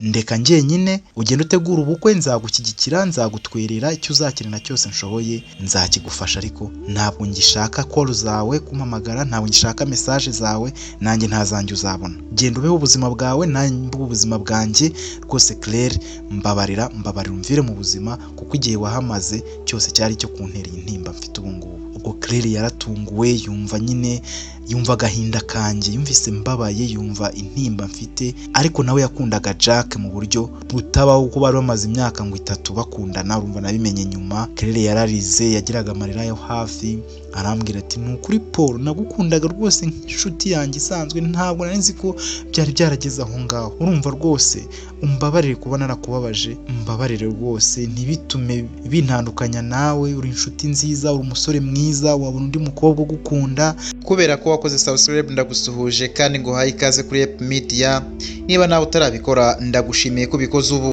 Ndeka njyenyine, ugende utegure ubukwe, nzagushyigikira, nzagutwerera, icyo uzakenera cyose nshoboye nzakigufasha, ariko ntabwo ngishaka call zawe, kumpamagara, ntabwo ngishaka message zawe, nanjye ntazanjye uzabona. Genda ubeho ubuzima bwawe, nanjye mbeho ubuzima bwanjye. Rwose Claire, mbabarira, mbabarira umvire mu buzima, kuko igihe wahamaze cyose cyari icyo kuntera iyi ntimba mfite ubu ngubu. Ubwo Claire yaratunguwe, yumva nyine, yumva agahinda kanjye, yumvise mbabaye, yumva intimba mfite, ariko nawe yakundaga Jack mu buryo butabaho, kuko bari bamaze imyaka ngo 3 bakundana. Urumva nabimenye nyuma. Claire yararize, yagiraga amarira yo hafi, arambwira ati: "Ni ukuri Paul, nagukundaga rwose nk'inshuti yanjye isanzwe, ntabwo nari nzi ko byari byarageze aho ngaho. Urumva rwose umbabarire kuba narakubabaje, mbabarire rwose, ntibitume bintandukanya nawe. Uri inshuti nziza, uri umusore mwiza, wabona undi mukobwa ugukunda." Kubera ko wakoze subscribe, ndagusuhuje kandi nguhaye ikaze kuri Ep Media. Niba nawe utarabikora, ndagushimiye ko ubikoze ubu.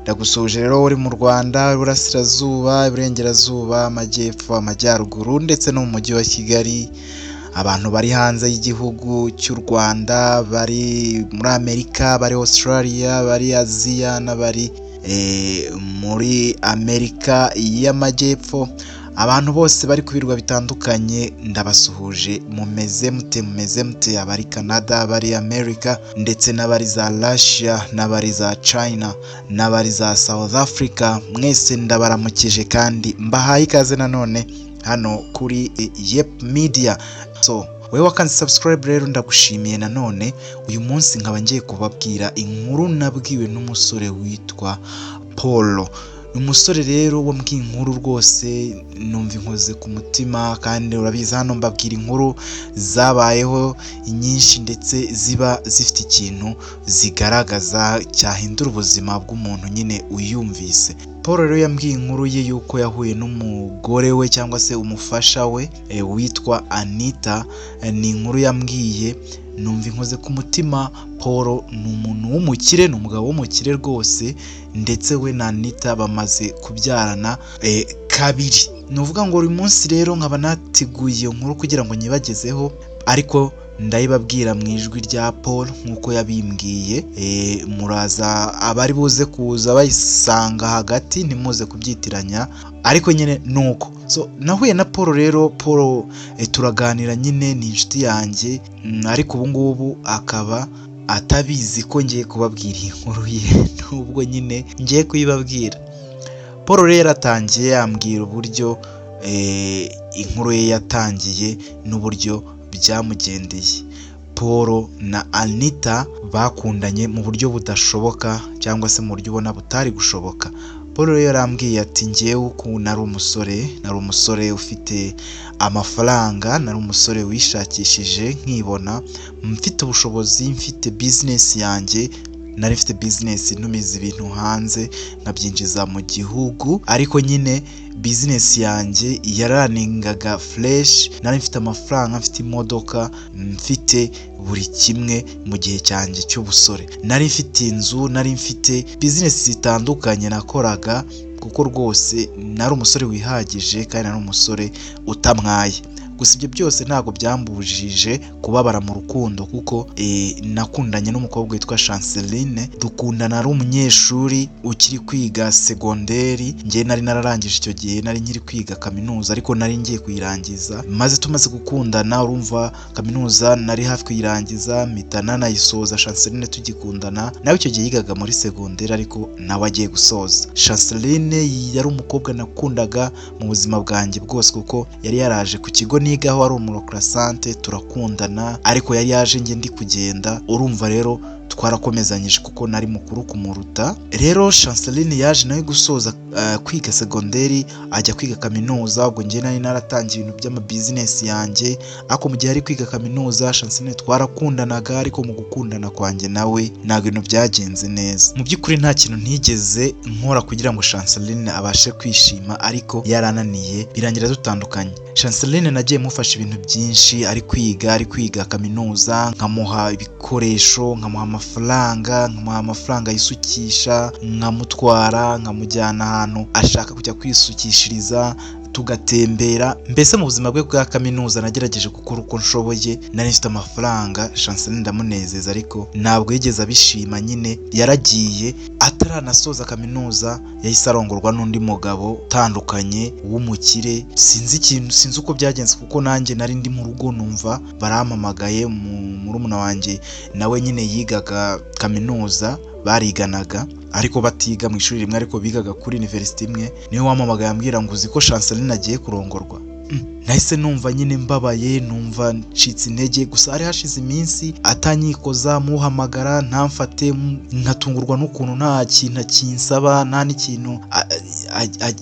Ndagusuhuje rero uri mu Rwanda, Iburasirazuba, Iburengerazuba, Amajyepfo, Amajyaruguru ndetse no mu mujyi wa Kigali. Abantu bari hanze y'igihugu cy'u Rwanda, bari muri Amerika, bari Australia, bari Aziya n'abari muri Amerika y'Amajyepfo, abantu bose bari ku birwa bitandukanye, ndabasuhuje. Mumeze mute? Mumeze mute? Abari Canada, abari Amerika ndetse n'abari za Russia n'abari za China n'abari za South Africa, mwese ndabaramukije kandi mbahaye ikaze nanone hano kuri Yep Media. So wowe wakanze subscribe rero, ndagushimiye nanone. Uyu munsi nkaba ngiye kubabwira inkuru nabwiwe n'umusore witwa Paul. Ni umusore rero wambwiye inkuru, rwose numva inkoze ku mutima, kandi urabizi hano mbabwira inkuru zabayeho nyinshi ndetse ziba zifite ikintu zigaragaza cyahindura ubuzima bw'umuntu nyine uyumvise. Paul rero yambwiye inkuru ye y'uko yahuye n'umugore we cyangwa se umufasha we witwa Anita. Ni inkuru yambwiye numva inkoze ku mutima. Paul ni umuntu w'umukire, ni umugabo w'umukire rwose, ndetse we na Anita bamaze kubyarana kabiri. Ni ukuvuga ngo uyu munsi rero nkaba nateguye iyo nkuru kugira ngo nyibagezeho, ariko ndayibabwira mu ijwi rya Paul nk'uko yabimbwiye. Muraza abari buze kuza bayisanga hagati, ntimuze kubyitiranya, ariko nyine ni uko. So nahuye na Paul rero, Paul turaganira nyine, ni inshuti yanjye, ariko ubu ngubu akaba atabizi ko ngiye kubabwira iyi nkuru ye, nubwo nyine ngiye kuyibabwira. Paul rero yaratangiye ambwira uburyo inkuru ye yatangiye n'uburyo byamugendeye. Paul na Anita bakundanye mu buryo budashoboka cyangwa se mu buryo ubona butari gushoboka. Paul rero yarambwiye ati: "Njyewe ukuntu nari umusore, nari umusore ufite amafaranga, nari umusore wishakishije nkibona, mfite ubushobozi, mfite bizinesi yanjye, nari mfite bizinesi ntumiza ibintu hanze nkabyinjiza mu gihugu, ariko nyine bizinesi yanjye yaraningaga fresh, nari mfite amafaranga, mfite imodoka, mfite buri kimwe mu gihe cyanjye cy'ubusore, nari mfite inzu, nari mfite bizinesi zitandukanye nakoraga, kuko rwose nari umusore wihagije kandi nari umusore utamwaye. Gusa ibyo byose ntabwo byambujije kubabara mu rukundo, kuko nakundanye n'umukobwa witwa Chanceline, dukundana ari umunyeshuri ukiri kwiga segonderi. Njye nari nararangije icyo gihe, nari nkiri kwiga kaminuza ariko nari ngiye kuyirangiza. Maze tumaze gukundana, urumva kaminuza nari hafi kuyirangiza, mpita nanayisoza Chanceline tugikundana. Nawe icyo gihe yigaga muri segonderi ariko nawe agiye gusoza. Chanceline yari umukobwa nakundaga mu buzima bwanjye bwose, kuko yari yaraje ku kigo nigaho ari umurokrasante, turakundana, ariko yari yaje njye ndi kugenda. Urumva rero twarakomezanyije kuko nari mukuru kumuruta. Rero Chanceline yaje nawe gusoza kwiga segonderi, ajya kwiga kaminuza. Ubwo njye nari naratangiye ibintu by'amabizinesi yanjye, ariko mu gihe ari kwiga kaminuza Chanceline twarakundanaga, ariko mu gukundana kwanjye nawe ntabwo ibintu byagenze neza. Mu by'ukuri nta kintu ntigeze nkora kugira ngo Chanceline abashe kwishima, ariko yarananiye, birangira dutandukanye. Chanceline nagiye mufasha ibintu byinshi ari kwiga kaminuza, nkamuha ibikoresho, nkamuha amafaranga, nkamuha amafaranga yisukisha, nkamutwara nkamujyana ahantu ashaka kujya kwisukishiriza. Tugatembera mbese mu buzima bwe bwa kaminuza. Nagerageje gukora uko nshoboye, nari mfite amafaranga, Chanceline ndamunezeza, ariko ntabwo yigeze abishima. Nyine yaragiye, ataranasoza kaminuza yahise arongorwa n'undi mugabo utandukanye w'umukire. Sinzi ikintu, sinzi uko byagenze, kuko nanjye nari ndi mu rugo numva barampamagaye. Murumuna wanjye nawe nyine yigaga kaminuza, bariganaga ariko batiga mu ishuri rimwe, ariko bigaga kuri university imwe, niwe wampamagaye ambwira ngo: "Uzi ko Chanceline agiye kurongorwa?" Nahise numva nyine mbabaye, numva ncitse intege. Gusa hari hashize iminsi atanyikoza, muhamagara ntamfate, nkatungurwa n'ukuntu nta kintu akinsaba, nta n'ikintu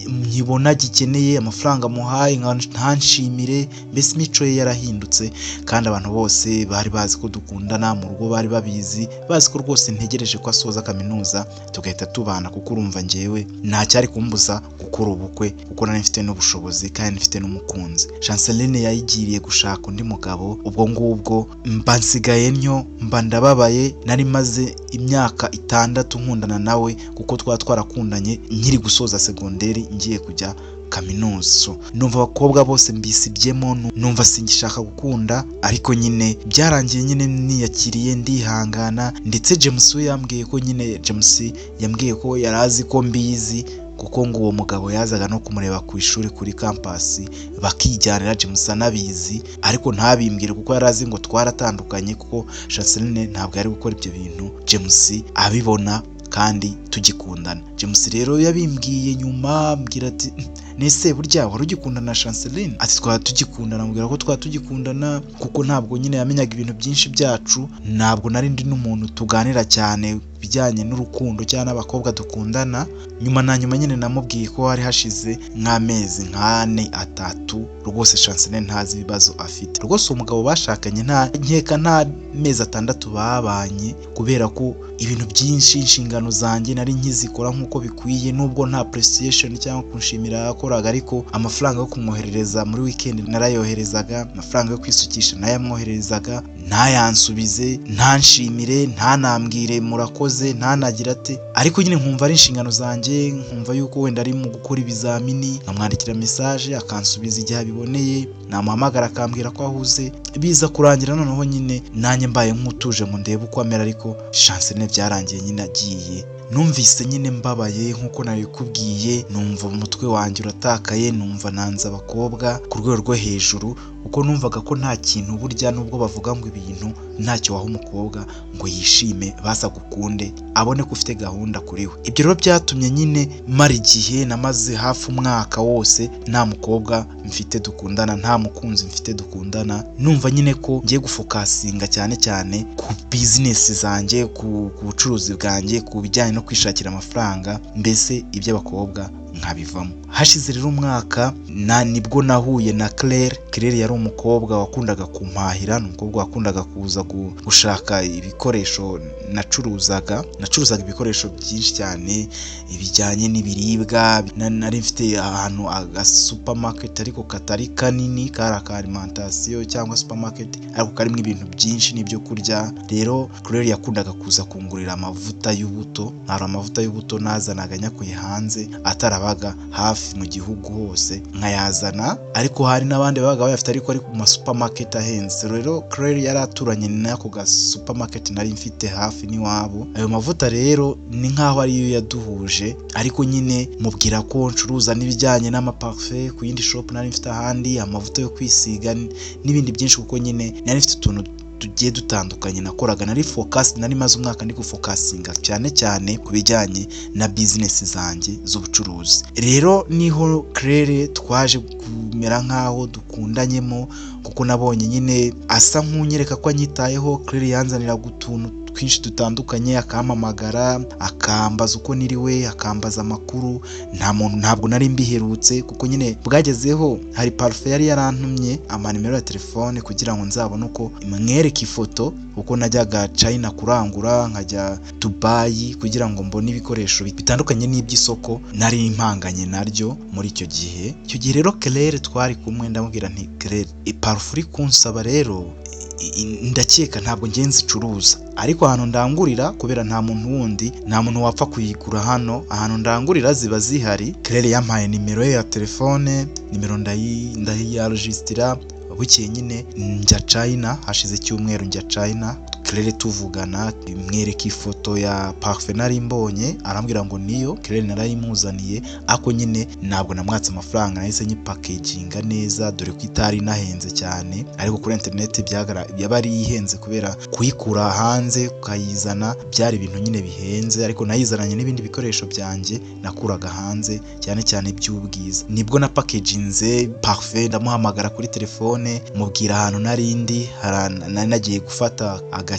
nkibona gikeneye. Amafaranga muhaye ntanshimire, mbese imico ye yarahindutse. Kandi abantu bose bari bazi ko dukundana, mu rugo bari babizi, bazi ko rwose ntegereje ko asoza kaminuza tugahita tubana, kuko urumva njyewe nta cyari kumbuza gukora ubukwe, kuko nari mfite n'ubushobozi kandi mfite n'umukunzi. Chanceline yayigiriye gushaka undi mugabo. Ubwo ngubwo mba nsigaye ntyo, mba ndababaye. Nari maze imyaka 6 nkundana nawe, kuko twaba twarakundanye nkiri gusoza segonderi ngiye kujya kaminuza. So, numva abakobwa bose mbisibyemo, numva singishaka gukunda. Ariko nyine byarangiye nyine niyakiriye, ndihangana. Ndetse James we yambwiye ko nyine, James yambwiye ko yari azi ko mbizi, kuko ngo uwo mugabo yazaga no kumureba ku ishuri kuri campus, bakijyanira, James anabizi, ariko ntabimbwire kuko yari azi ngo twaratandukanye, kuko Chanceline ntabwo yari gukora ibyo bintu James abibona kandi tugikundana. James rero yabimbwiye nyuma, ambwira ati: "Nese burya wari ugikundana na Chanceline?" Ati: "Twaba tugikundana." Ambwira ko twaba tugikundana, kuko ntabwo nyine yamenyaga ibintu byinshi byacu, ntabwo nari ndi n'umuntu tuganira cyane bijyanye n'urukundo cyangwa n'abakobwa dukundana. Nyuma na nyuma nyine namubwiye ko hari hashize nk'amezi nk'ane, 3 rwose Chanceline ntazi ibibazo afite. Rwose uwo mugabo bashakanye nta nkeka nta mezi 6 babanye, kubera ko ibintu byinshi, inshingano zanjye nari nkizikora nk'uko bikwiye, nubwo nta appreciation cyangwa kunshimira yakoraga, ariko amafaranga yo kumwoherereza muri weekend narayoherezaga, amafaranga yo kwisukisha nayamwohererezaga, ntayansubize, ntanshimire, ntanambwire murakoze, ntanagira ate, ariko nyine nkumva ari inshingano zanjye, nkumva yuko wenda ari mu gukora ibizamini, nkamwandikira message akansubiza igihe abiboneye, namuhamagara akambwira ko ahuze. Biza kurangira noneho nyine nanjye mbaye nk'utuje ngo ndebe uko amera, ariko Chanceline byarangiye nyine agiye. Numvise nyine mbabaye nk'uko nabikubwiye, numva umutwe wanjye uratakaye, numva nanze abakobwa ku rwego rwo hejuru, kuko numvaga ko nta kintu, burya nubwo bavuga ngo ibintu, ntacyo waha umukobwa ngo yishime, basa gukunde, abone ko ufite gahunda kuri we. Ibyo rero byatumye nyine mara igihe, namaze hafi umwaka wose nta mukobwa mfite dukundana, nta mukunzi mfite dukundana. Numva nyine ko ngiye gufocusinga cyane cyane ku business zanjye, ku bucuruzi bwanjye, ku bijyanye no kwishakira amafaranga, mbese iby'abakobwa nkabivamo. Hashize rero umwaka na nibwo nahuye na Claire. Claire yari umukobwa wakundaga kumpahira, ni umukobwa wakundaga kuza gushaka ibikoresho nacuruzaga. Nacuruzaga ibikoresho byinshi cyane bijyanye n'ibiribwa. Nari mfite ahantu aga supermarket, ariko katari kanini, kari aka alimentation cyangwa supermarket, ariko karimo ibintu byinshi n'ibyo kurya. Rero Claire yakundaga kuza kungurira amavuta y'ubuto. Hari amavuta y'ubuto nazanaga nyakuye hanze, atarabaga hafi mu gihugu hose, nkayazana, ariko hari n'abandi babaga bayafite, ariko ari ku ma supermarket ahenze. Rero Claire yari aturanye n'ako ga supermarket nari mfite hafi n'iwabo. Ayo mavuta rero ni nk'aho ariyo yaduhuje, ariko nyine mubwira ko ncuruza n'ibijyanye n'amaparufe ku yindi shop nari mfite ahandi, amavuta yo kwisiga n'ibindi byinshi, kuko nyine nari mfite utuntu tugiye dutandukanye nakoraga. Nari focus, nari maze umwaka ndi gufocusinga cyane cyane ku bijyanye na business zanjye z'ubucuruzi. Rero niho Claire twaje kumera nk'aho dukundanyemo, kuko nabonye nyine asa nk'unyereka ko anyitayeho. Claire yanzaniraga utuntu twinshi dutandukanye, akampamagara akambaza uko niriwe, akambaza amakuru. Nta muntu, ntabwo nari mbiherutse, kuko nyine bwagezeho hari parufe yari yarantumye amanimero ya telefone kugira ngo nzabone uko mwereke ifoto, kuko najyaga China kurangura, nkajya Dubai kugira ngo mbone ibikoresho bitandukanye n'iby'isoko nari impanganye naryo muri icyo gihe. Icyo gihe rero Claire twari kumwe, ndamubwira nti: "Claire, iparufe uri kunsaba rero Ndakeka ntabwo ngiye nzicuruza, ariko ahantu ndangurira, kubera nta muntu wundi, nta muntu wapfa kuyigura hano, ahantu ndangurira ziba zihari. Claire yampaye nimero ye ya telefone, nimero ndayarujisitira. Bukeye nyine njya China, hashize icyumweru njya China. Claire tuvugana, mwereka ifoto ya parfum nari mbonye, arambwira ngo niyo. Claire narayimuzaniye, ariko nyine ntabwo namwatse amafaranga, nahise nyipackaginga neza, dore ko itari inahenze cyane, ariko kuri interineti yaba ari ihenze kubera kuyikura hanze ukayizana byari ibintu nyine bihenze, ariko nayizananye n'ibindi bikoresho byanjye nakuraga hanze, cyane cyane iby'ubwiza. Nibwo na packaginze parfum, ndamuhamagara kuri telefone, mubwira ahantu narindi nari nagiye gufata agacyayi.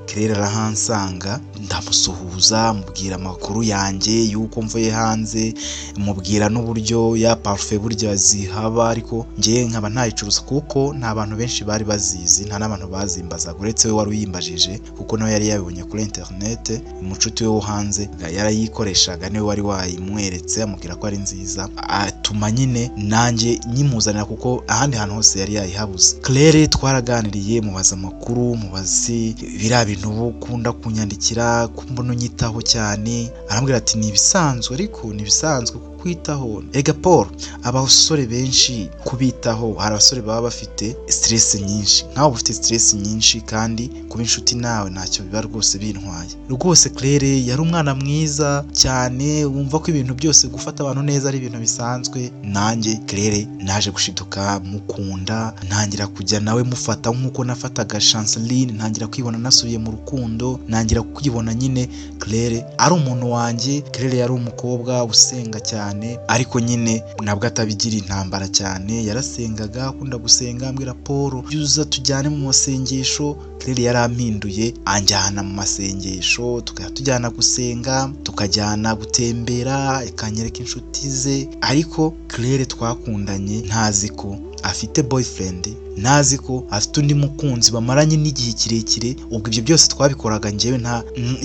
Claire arahansanga, ndamusuhuza, mubwira amakuru yanjye y'uko mvuye hanze, mubwira n'uburyo ya parfum burya zihaba, ariko njye nkaba ntayicuruza kuko nta bantu benshi bari bazizi, nta n'abantu bazimbazaga uretse we wari uyimbajije, kuko nawe yari yabibonye kuri interinete. Umucuti we wo hanze yarayikoreshaga, niwe wari wayimweretse, amubwira ko ari nziza, atuma nyine nanjye nyimuzanira kuko ahandi hantu hose yari yayihabuze. Claire twaraganiriye, mubaza amakuru, mubaze biriya bintu uba ukunda kunyandikira, ko mbona unyitaho cyane. Arambwira ati: "Ni ibisanzwe, ariko ni ibisanzwe kukwitaho. Ega Paul, abasore benshi kubitaho, hari abasore baba bafite stress nyinshi, nkawe uba ufite stress nyinshi, kandi kuba inshuti nawe ntacyo biba rwose bintwaye rwose." Claire yari umwana mwiza cyane, wumva ko ibintu byose, gufata abantu neza ari ibintu bisanzwe. Nanjye Claire naje gushiduka mukunda, ntangira kujya nawe mufata nk'uko nafataga Chanceline, ntangira kwibona nasubiye mu rukundo, ntangira kwibona nyine Claire ari umuntu wanjye. Claire yari umukobwa usenga cyane, ariko nyine nabwo atabigira intambara cyane, yarasengaga, akunda gusenga, ambwira: "Paul, uza tujyane mu masengesho." Claire yarampinduye, anjyana mu masengesho, tukajya tujyana gusenga, tukajyana gutembera, akanyereka inshuti ze. Ariko Claire twakundanye ntazi ko afite boyfriend, ntazi ko afite undi mukunzi bamaranye n'igihe kirekire. Ubwo ibyo byose twabikoraga njyewe nta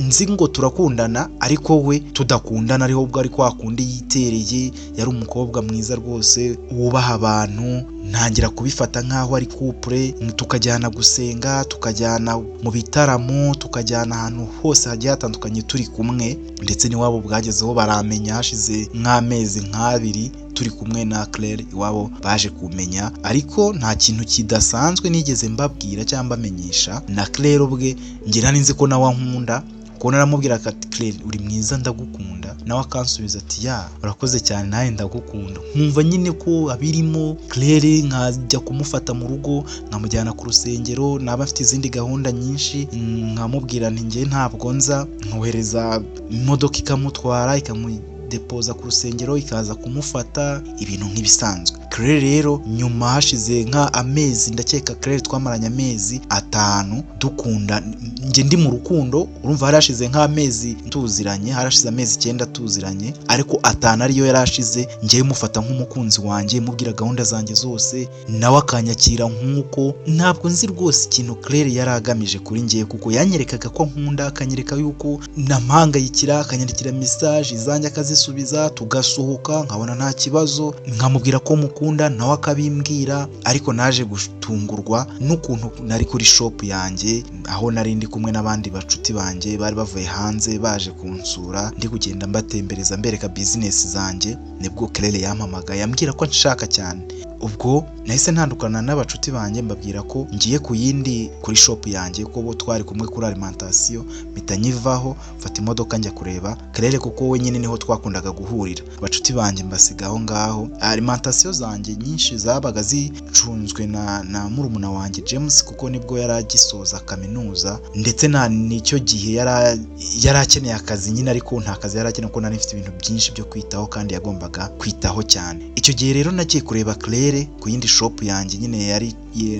nzi ngo turakundana, ariko we tudakundana, ariho ubwo ari kwa kundi yitereye. Yari umukobwa mwiza rwose, wubaha abantu. Ntangira kubifata nk'aho ari couple, tukajyana gusenga, tukajyana mu bitaramo, tukajyana ahantu hose hagiye hatandukanye turi kumwe. Ndetse n'iwabo bwagezeho baramenya, hashize nk'amezi nk'abiri turi kumwe na Claire, iwabo baje kumenya, ariko nta kintu kidasanzwe nigeze mbabwira cyangwa mbamenyesha. Na Claire ubwe njye nari nzi ko nawe ankunda, kuko naramubwira ati: "Claire, uri mwiza, ndagukunda." Nawe akansubiza ati: "Ya, urakoze cyane, nawe ndagukunda." Nkumva nyine ko abirimo Claire, nkajya kumufata mu rugo, nkamujyana ku rusengero, naba afite izindi gahunda nyinshi nkamubwira nti: "Njye ntabwo nza," nkohereza imodoka ikamutwara, ikamudepoza ku rusengero, ikaza kumufata, ibintu nk'ibisanzwe. Claire rero nyuma hashize nka amezi, ndakeka Claire twamaranye amezi 5 dukunda, njye ndi mu rukundo. Urumva hari hashize nk'amezi tuziranye, hari hashize amezi 9 tuziranye, ariko 5 ariyo yari ashize njyewe mufata nk'umukunzi wanjye, mubwira gahunda zanjye zose, nawe akanyakira nk'uko. Ntabwo nzi rwose ikintu Claire yari agamije kuri njye, kuko yanyerekaga ko nkunda, akanyereka yuko nampangayikira, akanyandikira message izanjye akazisubiza, tugasohoka nkabona nta kibazo, nkamubwira ko mukunda nawe akabimbwira. Ariko naje gutungurwa n'ukuntu nari kuri shop yanjye, aho nari ndi kumwe n'abandi bacuti banjye bari bavuye hanze baje kunsura, ndi kugenda mbatembereza, mbereka business zanjye, nibwo Claire yampamagaye ambwira ko nshaka cyane. Ubwo nahise ntandukana n'abacuti banjye, mbabwira ko ngiye ku yindi, kuri shop yanjye, ko bo twari kumwe kuri alimentation, mpita nyivaho, mfata imodoka njya kureba Claire, kuko we nyine niho twakundaga guhurira. Abacuti banjye mbasiga aho ngaho. Alimentation zanjye nyinshi zabaga zicunzwe na murumuna wanjye James, kuko nibwo yari agisoza kaminuza, ndetse na nicyo gihe yari akeneye akazi nyine, ariko nta kazi yari akeneye kuko nari mfite ibintu byinshi byo kwitaho kandi yagombaga kwitaho cyane. Icyo gihe rero nagiye kureba Claire ku yindi shop yanjye nyine yari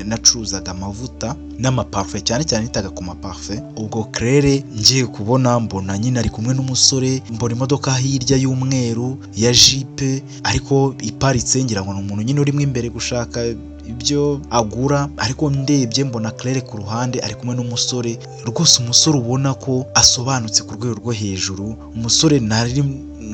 nacuruzaga amavuta n'amaparufe, cyane cyane nitaga ku maparufe. Ubwo Claire ngiye kubona mbona nyine ari kumwe n'umusore, mbona imodoka hirya y'umweru ya jipe ariko iparitse, ngira ngo ni umuntu nyine urimo imbere gushaka ibyo agura, ariko ndebye mbona Claire ku ruhande ari kumwe n'umusore, rwose umusore ubona ko asobanutse ku rwego rwo hejuru. Umusore nari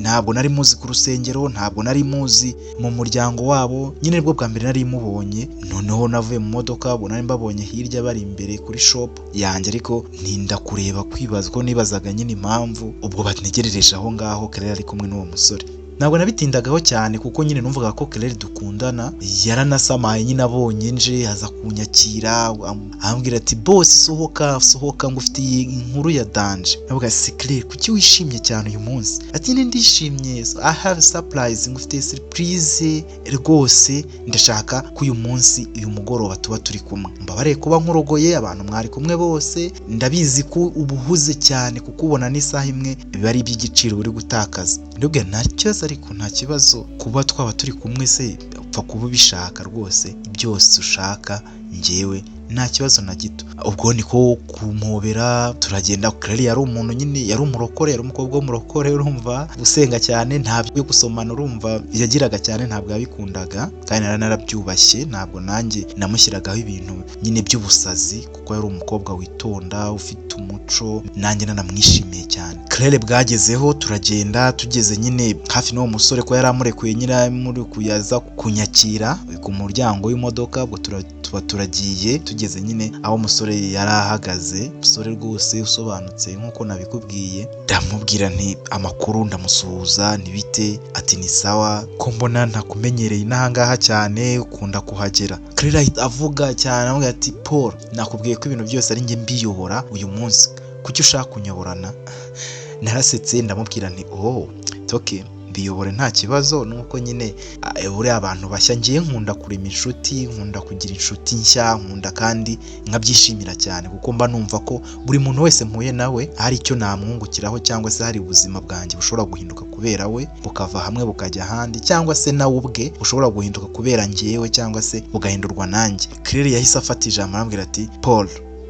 ntabwo nari muzi ku rusengero, ntabwo nari muzi mu muryango wabo, nyine nibwo bwa mbere nari mubonye. Noneho navuye mu modoka, ubwo nari mbabonye hirya bari imbere kuri shop yanjye, ariko ntinda kureba kwibaza ko nibazaga nyine impamvu ubwo bantegerereje aho ngaho Claire ari kumwe n'uwo musore. Ntabwo nabitindagaho cyane kuko nyine numvaga ko Claire dukundana. Yaranasamaye nyine abonye nje, aza kunyakira, ambwira ati: "Boss, sohoka, sohoka, ngo ufite inkuru ya danger." Navuga: "Se Claire, kuki wishimye cyane uyu munsi?" Ati: "Nyine ndishimye, I have a surprise, ngo ufite surprise rwose, ndashaka ko uyu munsi, uyu mugoroba tuba turi kumwe. Mbabare kuba nkurogoye abantu mwari kumwe bose, ndabizi ko uba uhuze cyane, kukubona n'isaha imwe biba ari iby'igiciro uri gutakaza." Ndabwira: "Nta kibazo, ariko nta kibazo kuba twaba turi kumwe se, upfa kuba ubishaka rwose, byose ushaka njyewe nta kibazo na gito." Ubwo niko kumpobera, turagenda. Claire yari umuntu nyine, yari umurokore, yari umukobwa w'umurokore, urumva, usenga cyane. Nta byo gusomana urumva yagiraga cyane, ntabwo yabikundaga, kandi nari narabyubashye. Ntabwo nanjye namushyiragaho ibintu nyine by'ubusazi, kuko yari umukobwa witonda, ufite umuco, nanjye nanamwishimiye cyane. Claire bwagezeho turagenda, tugeze nyine hafi n'uwo musore, ko yari amurekuye nyine, amurekuye aza kunyakira ku muryango w'imodoka. Ubwo tuba turagiye, tugeze nyine aho umusore yari ahagaze, umusore rwose usobanutse nk'uko nabikubwiye. Ndamubwira nti: "Amakuru?" Ndamusuhuza: "Ntibite?" Ati: "Ni sawa, ko mbona ntakumenyereye n'ahangaha cyane, ukunda kuhagera?" Claire ahita avuga cyane, avuga ati: "Paul, nakubwiye ko ibintu byose ari njye mbiyobora uyu munsi, kuki ushaka kunyoborana?" Narasetse, ndamubwira nti: "Oh, okay, mbiyobore nta kibazo." Nuko nyine buriya abantu bashya, ngiye nkunda kurema inshuti, nkunda kugira inshuti nshya, nkunda kandi nkabyishimira cyane, kuko mba numva ko buri muntu wese mpuye nawe hari icyo namwungukiraho, cyangwa se hari ubuzima bwanjye bushobora guhinduka kubera we, bukava hamwe bukajya ahandi, cyangwa se nawe ubwe bushobora guhinduka kubera njyewe, cyangwa se bugahindurwa nanjye. Claire yahise afata ijambo, arambwira ati: "Paul,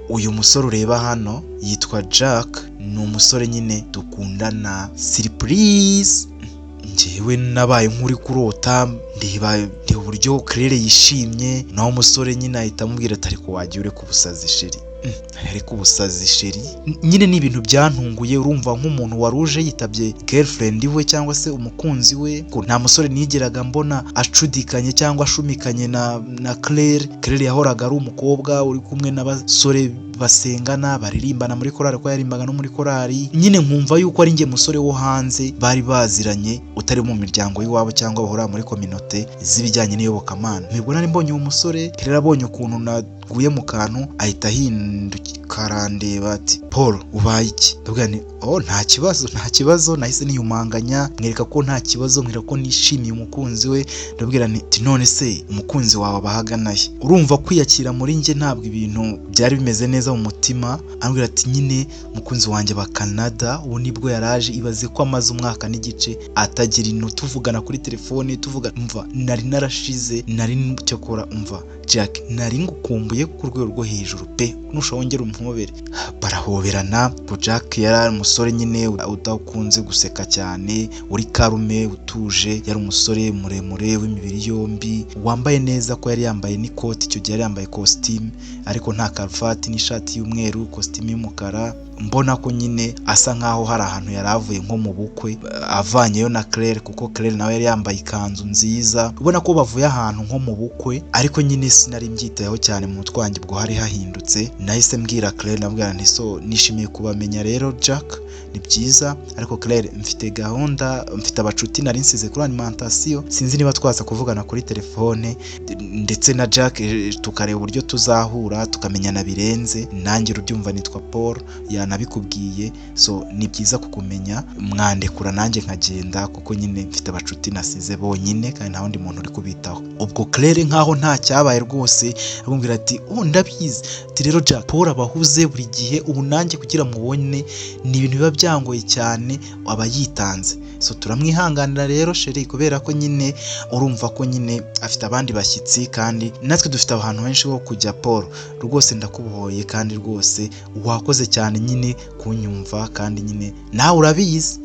uyu musore ureba hano yitwa Jack, ni umusore nyine dukundana, surprise." Njyewe nabaye nk'uri kurota, ndeba ndeba uburyo Claire yishimye, naho umusore nyine ahita amubwira ati: "Ariko wagiye ureka ubusazi chéri, ariko ubusazi chéri." Nyine ni ibintu byantunguye, urumva, nk'umuntu wari uje yitabye girlfriend we cyangwa se umukunzi we, ko nta musore nigeraga mbona acudikanye cyangwa ashumikanye na Claire. Claire yahoraga ari umukobwa uri kumwe n'abasore basengana, baririmbana muri korali, ko yaririmbaga no muri korali. Nyine nkumva yuko ari njye musore wo hanze bari baziranye, utari mu miryango y'iwabo cyangwa bahora muri communauté z'ibijyanye n'iyobokamana. Nibwo nari mbonye uwo musore. Claire abonye ukuntu naguye mu kantu, ahita ahinduka arandeba ati: "Paul, ubaye iki?" Ndavuga nti: "Oh, nta kibazo, nta kibazo." Nahise niyumanganya, mwereka ko nta kibazo, mwereka ko nishimiye umukunzi we. Ndabwira nti: "None se umukunzi wawe abahagana he?" Urumva, kwiyakira muri njye ntabwo ibintu byari bimeze neza mu mutima. Ambwira ati: "Nyine umukunzi wanjye ba Canada, ubu nibwo yaraje, ibaze ko amaze umwaka n'igice atagira ino, tuvugana kuri telefone, tuvuga." Umva, nari narashize, nari cyokora. "Umva Jack, nari ngukumbuye ku rwego rwo hejuru pe, nushobora wongera umuhobere." Barahoberana. Jack yari umusore nyine udakunze guseka cyane, uri calme, utuje. Yari umusore muremure w'imibiri yombi, wambaye neza, ko yari yambaye n'ikoti icyo gihe, yari yambaye kositimu ariko nta karuvati, n'ishati y'umweru, kositimu y'umukara. Mbona ko nyine asa nkaho hari ahantu yari avuye nko mu bukwe, avanyeyo na Claire, kuko Claire nawe yari yambaye ikanzu nziza, ubona ko bavuye ahantu nko mu bukwe. Ariko nyine sinari mbyitayeho cyane, mu mutwe wanjye ubwo hari hahindutse. Nahise mbwira Claire, nabwira nti: "So nishimiye kubamenya rero Jack, ni byiza, ariko Claire mfite gahunda, mfite abacuti nari nsize kuri alimentation, sinzi niba twaza kuvugana kuri telefone ndetse na Jack, tukareba uburyo tuzahura tukamenyana birenze. Nanjye urubyumva, nitwa Paul, yanabikubwiye, so ni byiza kukumenya. Mwandekura nanjye nkagenda, kuko nyine mfite abacuti nasize bonyine kandi nta wundi muntu uri kubitaho." Ubwo Claire nkaho nta cyabaye rwose aramubwira ati: "Oh, ndabizi." Ati: "Rero Jack, Paul abahuze buri gihe, ubu nanjye kugira mubone ni ibintu bingora cyane, so ntabwo ibintu biba byangoye cyane, aba yitanze. So turamwihanganira rero chéri, kubera ko nyine urumva ko nyine afite abandi bashyitsi kandi natwe dufite ahantu henshi ho kujya. Paul, rwose ndakubohoye kandi rwose wakoze cyane nyine kunyumva, kandi nyine nawe urabizi.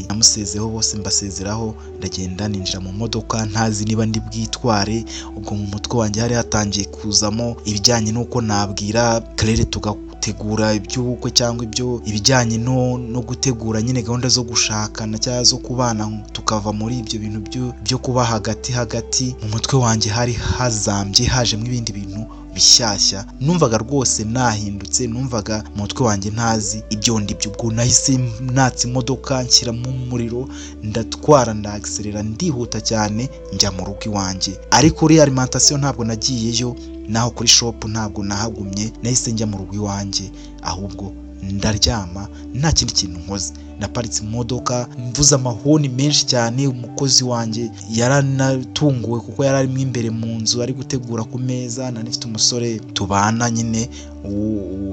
Namusezeho bose mbasezeraho, ndagenda ninjira mu modoka ntazi niba ndi bwitware. Ubwo mu mutwe wanjye hari hatangiye kuzamo ibijyanye n'uko nabwira Claire tugategura iby'ubukwe, cyangwa ibyo ibijyanye no gutegura nyine gahunda zo gushakana cyangwa zo kubana, tukava muri ibyo bintu byo kuba hagati hagati. Mu mutwe wanjye hari hazambye, hajemo ibindi bintu bishyashya. Numvaga rwose nahindutse, numvaga mu mutwe wanjye ntazi ibyo ndibyo. Ubwo nahise natsa imodoka, nshyiramo umuriro, ndatwara, ndagiserera, ndihuta cyane, njya mu rugo iwanjye. Ariko kuri alimentation ntabwo nagiyeyo, naho kuri shop ntabwo nahagumye, nahise njya mu rugo iwanjye, ahubwo ndaryama nta kindi kintu nkoze. Naparitse imodoka mvuze amahoni menshi cyane. Umukozi wanjye yaranatunguwe kuko yari arimo imbere mu nzu ari gutegura ku meza. Nari mfite umusore tubana nyine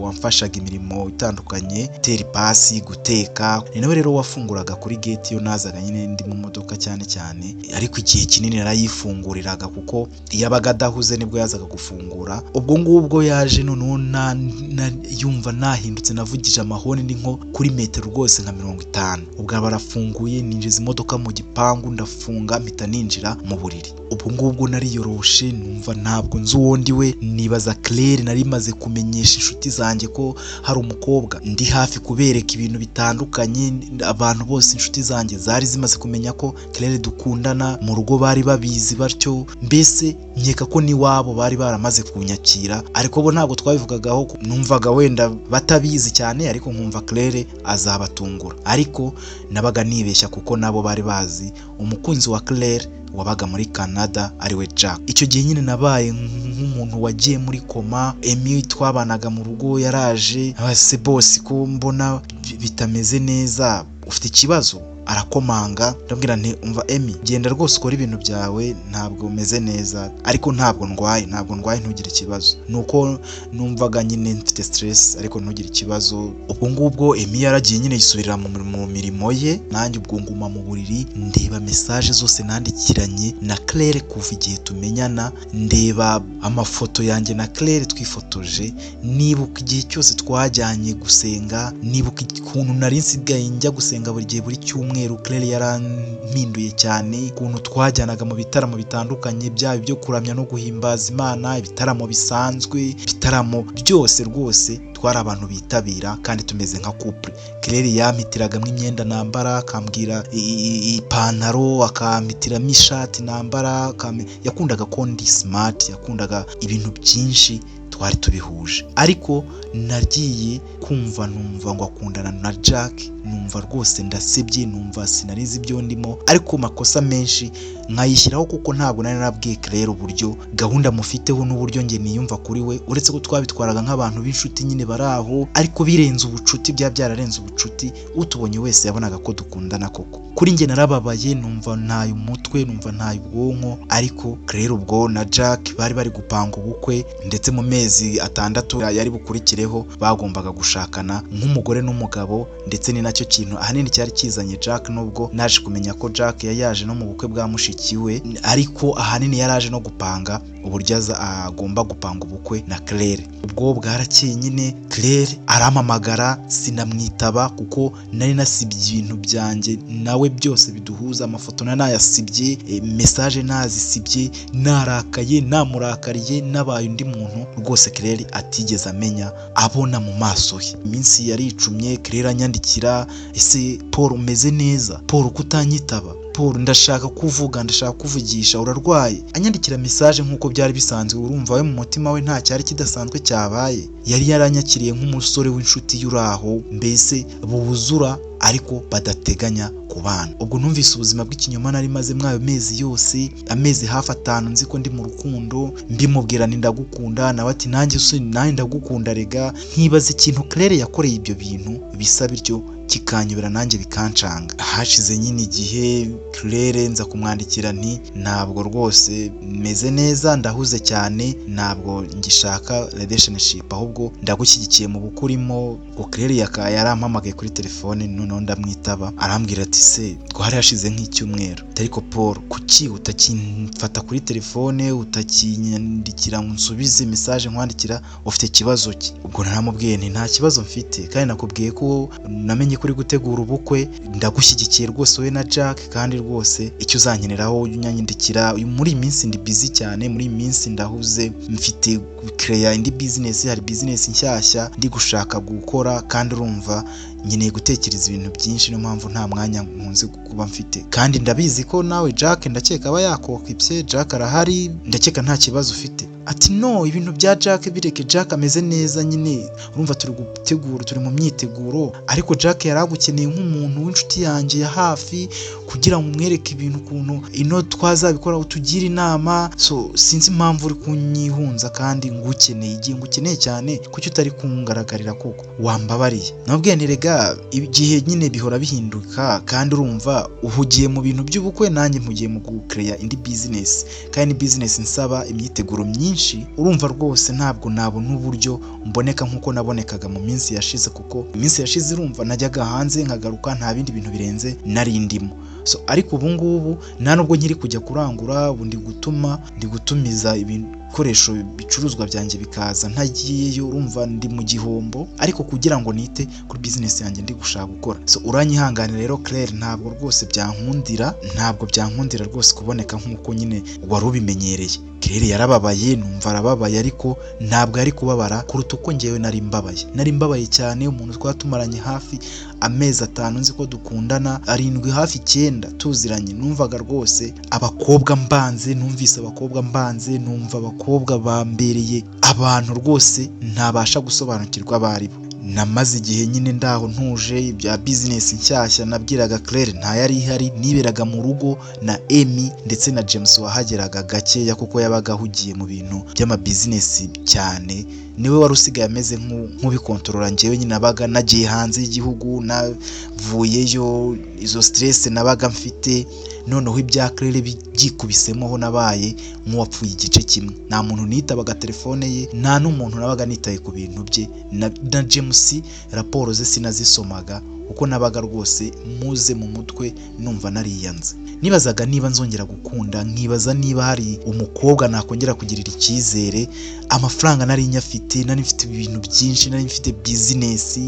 wamfashaga imirimo itandukanye, gutera ipasi, guteka. Ni nawe rero wafunguraga kuri gate iyo nazaga nyine ndi mu modoka cyane cyane, ariko igihe kinini narayifunguriraga kuko iyo abaga adahuze nibwo yazaga gufungura. Ubwo ngubwo yaje noneho yumva nahindutse, navugije amahoni ni nko kuri metero rwose nka 50. Ubwo barafunguye, ninjiza imodoka mu gipangu, ndafunga, mpita ninjira mu buriri. Ubwo ngubwo nariyoroshe, numva ntabwo nzi uwo ndi we. Nibaza Claire, nari maze kumenyesha inshuti zanjye ko hari umukobwa ndi hafi kubereka ibintu bitandukanye. Abantu bose, inshuti zanjye zari zimaze kumenya ko Claire dukundana, mu rugo bari babizi batyo, mbese nkeka ko n'iwabo bari baramaze kunyakira, ariko bo ntabwo twabivugagaho. Numvaga wenda batabizi cyane, ariko nkumva Claire azabatungura. Ariko nabaga nibeshya kuko nabo bari bazi umukunzi wa Claire wabaga muri Canada, ariwe Jack. Icyo gihe nyine nabaye nk'umuntu wagiye muri koma. Emi twabanaga mu rugo yaraje: "Se boss, ko mbona bitameze neza, ufite ikibazo?" Arakomanga, ndabwira nti: "Umva Emi, genda rwose ukore ibintu byawe, ntabwo umeze neza, ariko ntabwo ndwaye, ntabwo ndwaye, ntugire ikibazo. Nuko numvaga nyine mfite stress, ariko ntugire ikibazo." Ubwo ngubwo Emi yaragiye nyine, yisubirira mu mirimo ye, nanjye ubwo nguma mu buriri, ndeba message zose nandikiranye na Claire kuva igihe tumenyana, ndeba amafoto yanjye na Claire twifotoje, nibuka igihe cyose twajyanye gusenga, nibuka ukuntu nari nsigaye njya gusenga buri gihe, buri cyumweru. Claire yarampinduye cyane, ukuntu twajyanaga mu bitaramo bitandukanye, byaba ibyo kuramya no guhimbaza Imana, ibitaramo bisanzwe, ibitaramo byose, rwose twari abantu bitabira kandi tumeze nka couple. Claire yampitiragamo imyenda nambara, akambwira ipantaro, akampitiramo ishati nambara, yakundaga ko ndi smart, yakundaga ibintu byinshi twari tubihuje. Ariko nagiye kumva numva ngo akundana na Jack, numva rwose ndasebye, numva sinarizi ibyo ndimo, ariko makosa menshi nkayishyiraho kuko ntabwo nari narabwiye Claire uburyo gahunda mufiteho n'uburyo njye niyumva kuri we, uretse ko twabitwaraga nk'abantu b'inshuti nyine bari aho, ariko birenze ubucuti, byaba byararenze ubucuti, utubonye wese yabonaga ko dukundana koko. Kuri njye narababaye, numva ntaye umutwe, numva ntaye ubwonko. Ariko Claire ubwo na Jack bari bari gupanga ubukwe, ndetse mu mezi 6 yari bukurikireho bagombaga gushakana nk'umugore n'umugabo, ndetse ni nacyo kintu ahanini cyari kizanye Jack, nubwo naje kumenya ko Jack yari yaje no mu bukwe bwa mushiki we, ariko ahanini yari aje no gupanga uburyo agomba gupanga ubukwe na Claire. Ubwo bwarakeye nyine Claire arampamagara, sinamwitaba kuko nari nasibye ibintu byanjye nawe byose biduhuza, amafoto nari nayasibye, message nazisibye, narakaye, namurakariye, nabaye undi muntu rwose Claire atigeze amenya abona mu maso he. Iminsi yaricumye, Claire anyandikira: "Ese Paul, umeze neza? Paul, kutanyitaba? Paul, ndashaka kuvuga, ndashaka kuvugisha, urarwaye?" Anyandikira message nk'uko byari bisanzwe. Urumva we mu mutima we nta cyari kidasanzwe cyabaye, yari yaranyakiriye nk'umusore w'inshuti y'uraho, mbese buzura ariko badateganya kubana. Ubwo numvise ubuzima bw'ikinyoma nari maze mwayo mezi yose, amezi hafi 5, nzi ko ndi mu rukundo, mbimubwira nti: "Ndagukunda," nawe ati: "Nanjye se, nanjye ndagukunda rega." Nkibaza ikintu Claire yakoreye ibyo bintu bisa bityo. kikanyobera nanjye bikancanga. Hashize nyine igihe Claire nza kumwandikira nti ntabwo rwose meze neza, ndahuze cyane, ntabwo ngishaka relationship, ahubwo ndagushyigikiye mu bukurimo. Ubwo Claire yarampamagaye kuri telefone, noneho ndamwitaba, arambwira ati se twari hashize nk'icyumweru, ariko Paul kuki utakimfata kuri telefone, utakinyandikira ngo unsubize message nkwandikira, ufite ikibazo ki? Ubwo naramubwiye nti nta kibazo mfite, kandi nakubwiye ko namenye ko uri gutegura ubukwe, ndagushyigikiye rwose wowe na Jack, kandi rwose icyo uzankeneraho ujye unyandikira. Muri iyi minsi ndi busy cyane, muri iyi minsi ndahuze, mfite create indi business, hari business nshyashya ndi gushaka gukora, kandi urumva nkeneye gutekereza ibintu byinshi, niyo mpamvu nta mwanya nkunze kuba mfite. Kandi ndabizi ko nawe Jack ndakeka aba yakokipye, Jack arahari, ndakeka nta kibazo ufite. Ati no, ibintu bya Jack bireke, Jack ameze neza nyine, urumva turi gutegura, turi mu myiteguro, ariko Jack yari agukeneye nk'umuntu w'inshuti yanjye ya hafi kugira ngo umwereke ibintu ukuntu ino twazabikora, utugire inama. So sinzi impamvu uri kunyihunza kandi ngukeneye, igihe ngukeneye cyane kuki utari kungaragarira koko, wambabariye. Nabwiye nti rega igihe nyine bihora bihinduka, kandi urumva uhugiye mu bintu by'ubukwe, nanjye mpugiye mu gukereya indi business, kandi ni business nsaba imyiteguro myinshi, urumva rwose ntabwo nabona uburyo mboneka nk'uko nabonekaga mu minsi yashize, kuko iminsi yashize urumva najyaga hanze nkagaruka nta bindi bintu birenze nari ndimo. So ariko ubu ngubu nta nubwo nkiri kujya kurangura, ubu ndi gutuma, ndi gutumiza ibikoresho, ibicuruzwa byanjye bikaza ntagiyeyo, urumva ndi mu gihombo, ariko kugira ngo nite kuri business yanjye ndi gushaka gukora. So uranyihanganira rero Claire, ntabwo rwose byankundira, ntabwo byankundira rwose kuboneka nk'uko nyine wari ubimenyereye. Claire yarababaye, numva arababaye, ariko ntabwo yari kubabara kuruta uko njyewe nari mbabaye. Nari mbabaye cyane, umuntu twaba tumaranye hafi amezi 5 nzi ko dukundana, 7 hafi 9 tuziranye, numvaga rwose abakobwa mbanze, numvise abakobwa mbanze, numva abakobwa bambereye abantu rwose ntabasha gusobanukirwa abo ari bo. Namaze igihe nyine ndaho ntuje, ibya business nshyashya nabwiraga Claire ntayari ihari, niberaga mu rugo na Amy ndetse na James wahageraga gakeya kuko yabaga ahugiye mu bintu by'amabizinesi cyane, niwe wari usigaye ameze nk'ubikontorora. Njyewe nyine nabaga nagiye hanze y'igihugu, navuyeyo, izo stress nabaga mfite, noneho ibya Claire byikubisemo, ho nabaye nk'uwapfuye igice kimwe. Nta muntu nitabaga telefone ye, nta n'umuntu nabaga nitaye ku bintu bye, na James raporo ze sinazisomaga, kuko nabaga rwose muze mu mutwe numva nariyanze. Nibazaga niba nzongera gukunda, nkibaza niba hari umukobwa nakongera kugirira icyizere. Amafaranga nari nyafite, nari mfite ibintu byinshi, nari mfite business,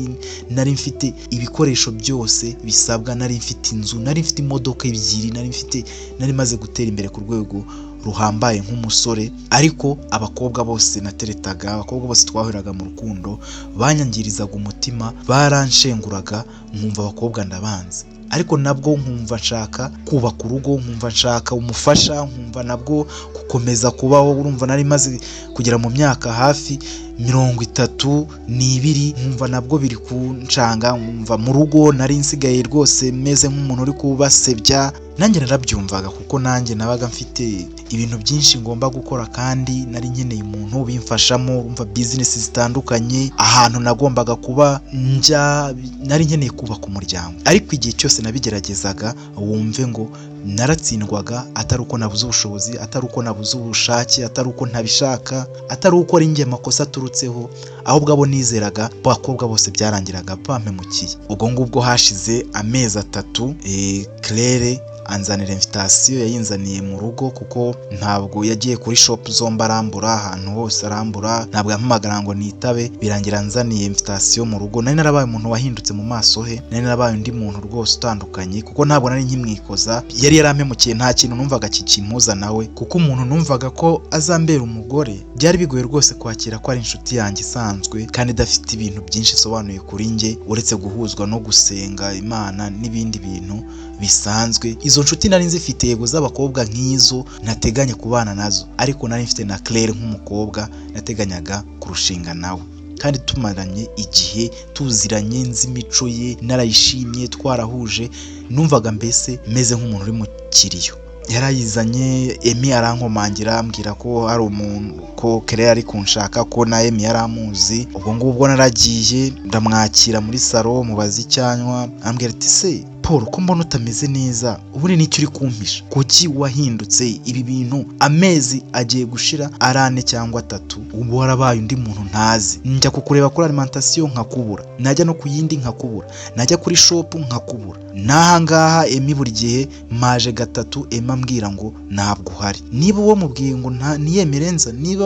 nari mfite ibikoresho byose bisabwa, nari mfite inzu, nari mfite imodoka 2, nari maze gutera imbere ku rwego ruhambaye nk'umusore, ariko abakobwa bose nateretaga, abakobwa bose twahuriraga mu rukundo banyangirizaga umutima, baranshenguraga, nkumva abakobwa ndabanze. Ariko nabwo nkumva nshaka kubaka urugo, nkumva nshaka umufasha, nkumva nabwo gukomeza kubaho. Urumva nari maze kugera mu myaka hafi 32, nkumva nabwo biri kuncanga, nkumva mu rugo nari nsigaye rwose meze nk'umuntu uri kubasebya. Nanjye narabyumvaga kuko nanjye nabaga mfite ibintu byinshi ngomba gukora, kandi nari nkeneye umuntu ubimfashamo. Urumva business zitandukanye, ahantu nagombaga kuba njya, nari nkeneye kubaka umuryango. Ariko igihe cyose nabigeragezaga, wumve ngo naratsindwaga, atari uko nabuze ubushobozi, atari uko nabuze ubushake, atari uko ntabishaka, atari uko ari njye amakosa aturutseho, ahubwo abo nizeraga, abakobwa bose byarangiraga bampemukiye. Ubwo ngubwo hashize amezi 3, Claire anzanira invitation, yayinzaniye mu rugo kuko ntabwo yagiye kuri shop zombi arambura, ahantu hose arambura, ntabwo yampamagara ngo nitabe, birangira anzaniye invitation mu rugo. Nari narabaye umuntu wahindutse mu maso he, nari narabaye undi muntu rwose utandukanye, kuko ntabwo nari nkimwikoza, yari yarampemukiye, nta kintu numvaga kikimpuza nawe, kuko umuntu numvaga ko azambera umugore byari bigoye rwose kwakira ko ari inshuti yanjye isanzwe kandi idafite ibintu byinshi isobanuye kuri njye, uretse guhuzwa no gusenga Imana n'ibindi bintu bisanzwe. Izo nshuti nari nzifite yego z'abakobwa nk'izo ntateganya kubana nazo, ariko nari mfite na Claire nk'umukobwa nateganyaga kurushinga nawe, kandi tumaranye igihe tuziranye, nzi imico ye, narayishimye, twarahuje, numvaga mbese meze nk'umuntu uri mu kiriyo. Yarayizanye, Emi arankomangira, ambwira ko hari umuntu, ko Claire ari kunshaka, ko na Emi yari amuzi. Ubwo ngubwo naragiye ndamwakira muri salo, mubaza icyanywa, ambwira ati: "Se Paul, ko mbona utameze neza, ubundi nicyo uri kumpisha? Kuki wahindutse? Ibi bintu amezi agiye gushira ari 4 cyangwa 3, ubu warabaye undi muntu ntazi. Njya kukureba kuri alimentation nkakubura, najya no ku yindi nkakubura, najya kuri shop nkakubura, n'aha ngaha Emi buri gihe maje gatatu, Emi ambwira ngo ntabwo uhari. Niba uwo mubwiye ngo ntiyemere nza, niba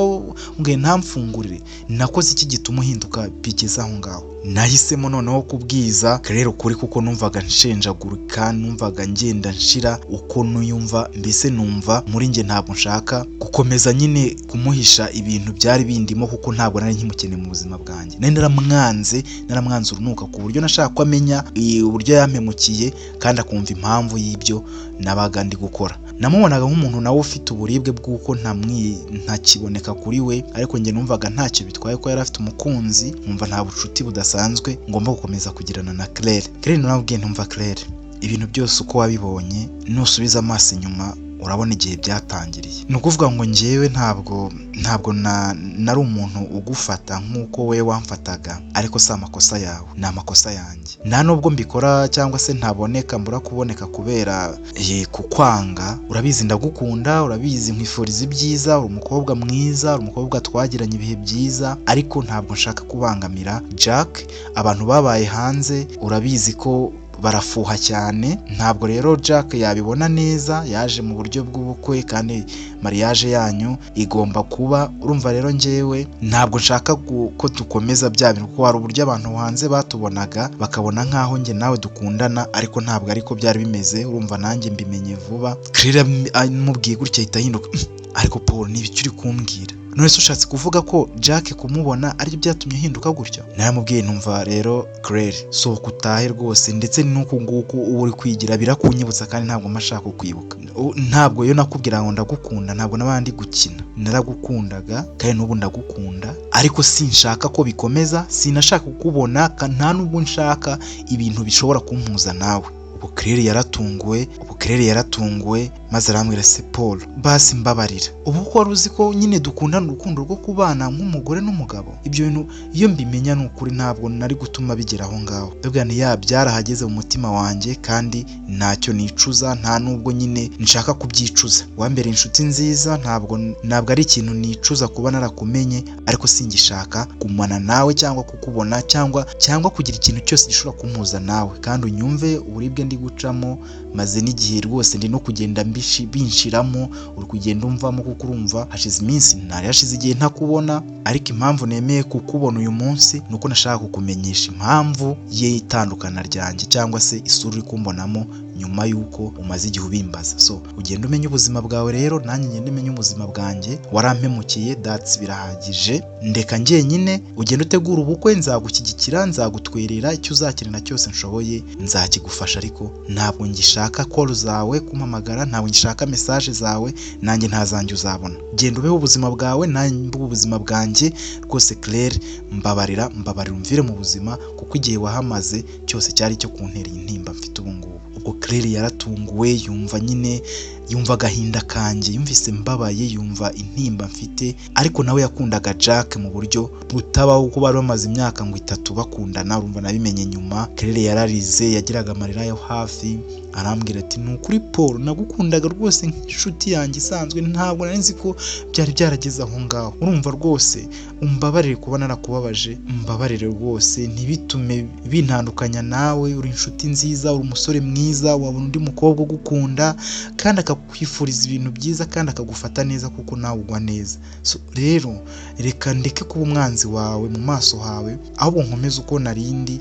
mbwiye ntamfungurire, nakoze iki gituma uhinduka bigeze aho ngaho?" Nahisemo noneho kubwiza Claire ukuri, kuko numvaga nshenjagurika, numvaga ngenda nshira uko nuyumva. Mbese numva muri njye ntabwo nshaka gukomeza nyine kumuhisha ibintu byari bindimo, kuko ntabwo nari nkimukeneye mu buzima bwanjye. Nari naramwanze, naramwanze urunuka, ku buryo nashaka ko amenya uburyo yampemukiye kandi akumva impamvu y'ibyo nabaga ndi gukora. Namubonaga nk'umuntu nawe ufite uburibwe bw'uko ntakiboneka kuri we, ariko njye numvaga ntacyo bitwaye ko yari afite umukunzi, nkumva nta bucuti budasanzwe ngomba gukomeza kugirana na Claire. Claire naramubwiye: "Ntumva Claire, ibintu byose uko wabibonye, nusubiza amaso inyuma urabona igihe byatangiriye. Ni ukuvuga ngo njyewe ntabwo nari umuntu ugufata nk'uko we wamfataga, ariko si amakosa yawe, ni amakosa yanjye. Nta nubwo mbikora cyangwa se ntaboneka, mbura kuboneka kubera kukwanga. Urabizi ndagukunda, urabizi nkwifuriza ibyiza, uri umukobwa mwiza, uri umukobwa twagiranye ibihe byiza, ariko ntabwo nshaka kubangamira Jack. Abantu babaye hanze urabizi ko barafuha cyane. Ntabwo rero Jack yabibona neza, yaje mu buryo bw'ubukwe kandi mariage yanyu igomba kuba. Urumva rero njyewe ntabwo nshaka ko dukomeza bya bintu, kuko hari uburyo abantu hanze batubonaga bakabona nk'aho njye nawe dukundana, ariko ntabwo ariko byari bimeze. Urumva nanjye mbimenye vuba." Claire amubwiye gutya ahita ahinduka: "Ariko Paul, ni ibiki uri kumbwira? None se ushatse kuvuga ko Jack kumubona aribyo byatumye ahinduka gutya?" Naramubwiye: "Numva rero Claire, sohoka utahe rwose, ndetse n'uku nguku uba uri kwigira birakunyibutsa, kandi ntabwo mba nshaka kukwibuka. Ntabwo iyo nakubwira ngo ndagukunda, ntabwo naba ndi gukina. Naragukundaga kandi n'ubu ndagukunda, ariko sinshaka ko bikomeza, sinashaka kukubona, nta nubwo nshaka ibintu bishobora kumpuza nawe." Ubu Claire yaratunguwe, ubu Claire yaratunguwe, maze arambwira: "Se Paul, basi mbabarira. Ubu ko wari uzi ko nyine dukundana urukundo rwo kubana nk'umugore n'umugabo, ibyo bintu iyo mbimenya ni ukuri ntabwo nari gutuma bigera aho ngaho." Ndabwira nti: "Ya, byarahageze mu mutima wanjye kandi ntacyo nicuza, nta nubwo nyine nshaka kubyicuza. Wambereye inshuti nziza, ntabwo ari ikintu nicuza kuba narakumenye, ariko singishaka gumana nawe cyangwa kukubona cyangwa kugira ikintu cyose gishobora kumpuza nawe. Kandi unyumve uburibwe ndi gucamo, maze n'igihe rwose ndi no kugenda binshiramo, uri kugenda umvamo, kuko urumva hashize iminsi, ntari hashize igihe ntakubona. Ariko impamvu nemeye kukubona uyu munsi ni uko nashaka kukumenyesha impamvu y'itandukana ryanjye cyangwa se isura uri kumbonamo nyuma y'uko umaze igihe ubimbaza. So ugenda umenya ubuzima bwawe rero, nanjye ngende umenya ubuzima bwanjye. Warampemukiye, that's birahagije, ndeka njyenyine. Ugenda utegura ubukwe, nzagushyigikira, nzagutwerera, icyo uzakenera cyose nshoboye nzakigufasha, ariko ntabwo ngishaka call zawe, kumpamagara, ntabwo ngishaka message zawe, nanjye ntazanjye uzabona. Genda ubeho ubuzima bwawe, nanjye mbeho ubuzima bwanjye. Rwose Claire, mbabarira, mbabarira umvire mu buzima, kuko igihe wahamaze cyose cyari icyo kuntera iyi ntimba mfite ubu ngubu." Ubwo Claire yaratunguwe, yumva nyine, yumva agahinda kanjye, yumvise mbabaye, yumva intimba mfite, ariko nawe yakundaga Jack mu buryo butabaho, kuko bari bamaze imyaka ngo 3 bakundana. Urumva nabimenye nyuma. Claire yararize, yagiraga amarira yo hafi, arambwira ati: "Ni ukuri Paul, nagukundaga rwose nk'inshuti yanjye isanzwe, ntabwo nari nzi ko byari byarageze aho ngaho. Urumva rwose umbabarire kuba narakubabaje, umbabarire rwose, ntibitume bintandukanya nawe. Uri inshuti nziza, uri umusore mwiza, wabona undi mukobwa ugukunda kandi akakwifuriza ibintu byiza kandi akagufata neza kuko nawe ugwa neza. So rero reka ndeke kuba umwanzi wawe mu maso hawe, ahubwo nkomeze uko narindi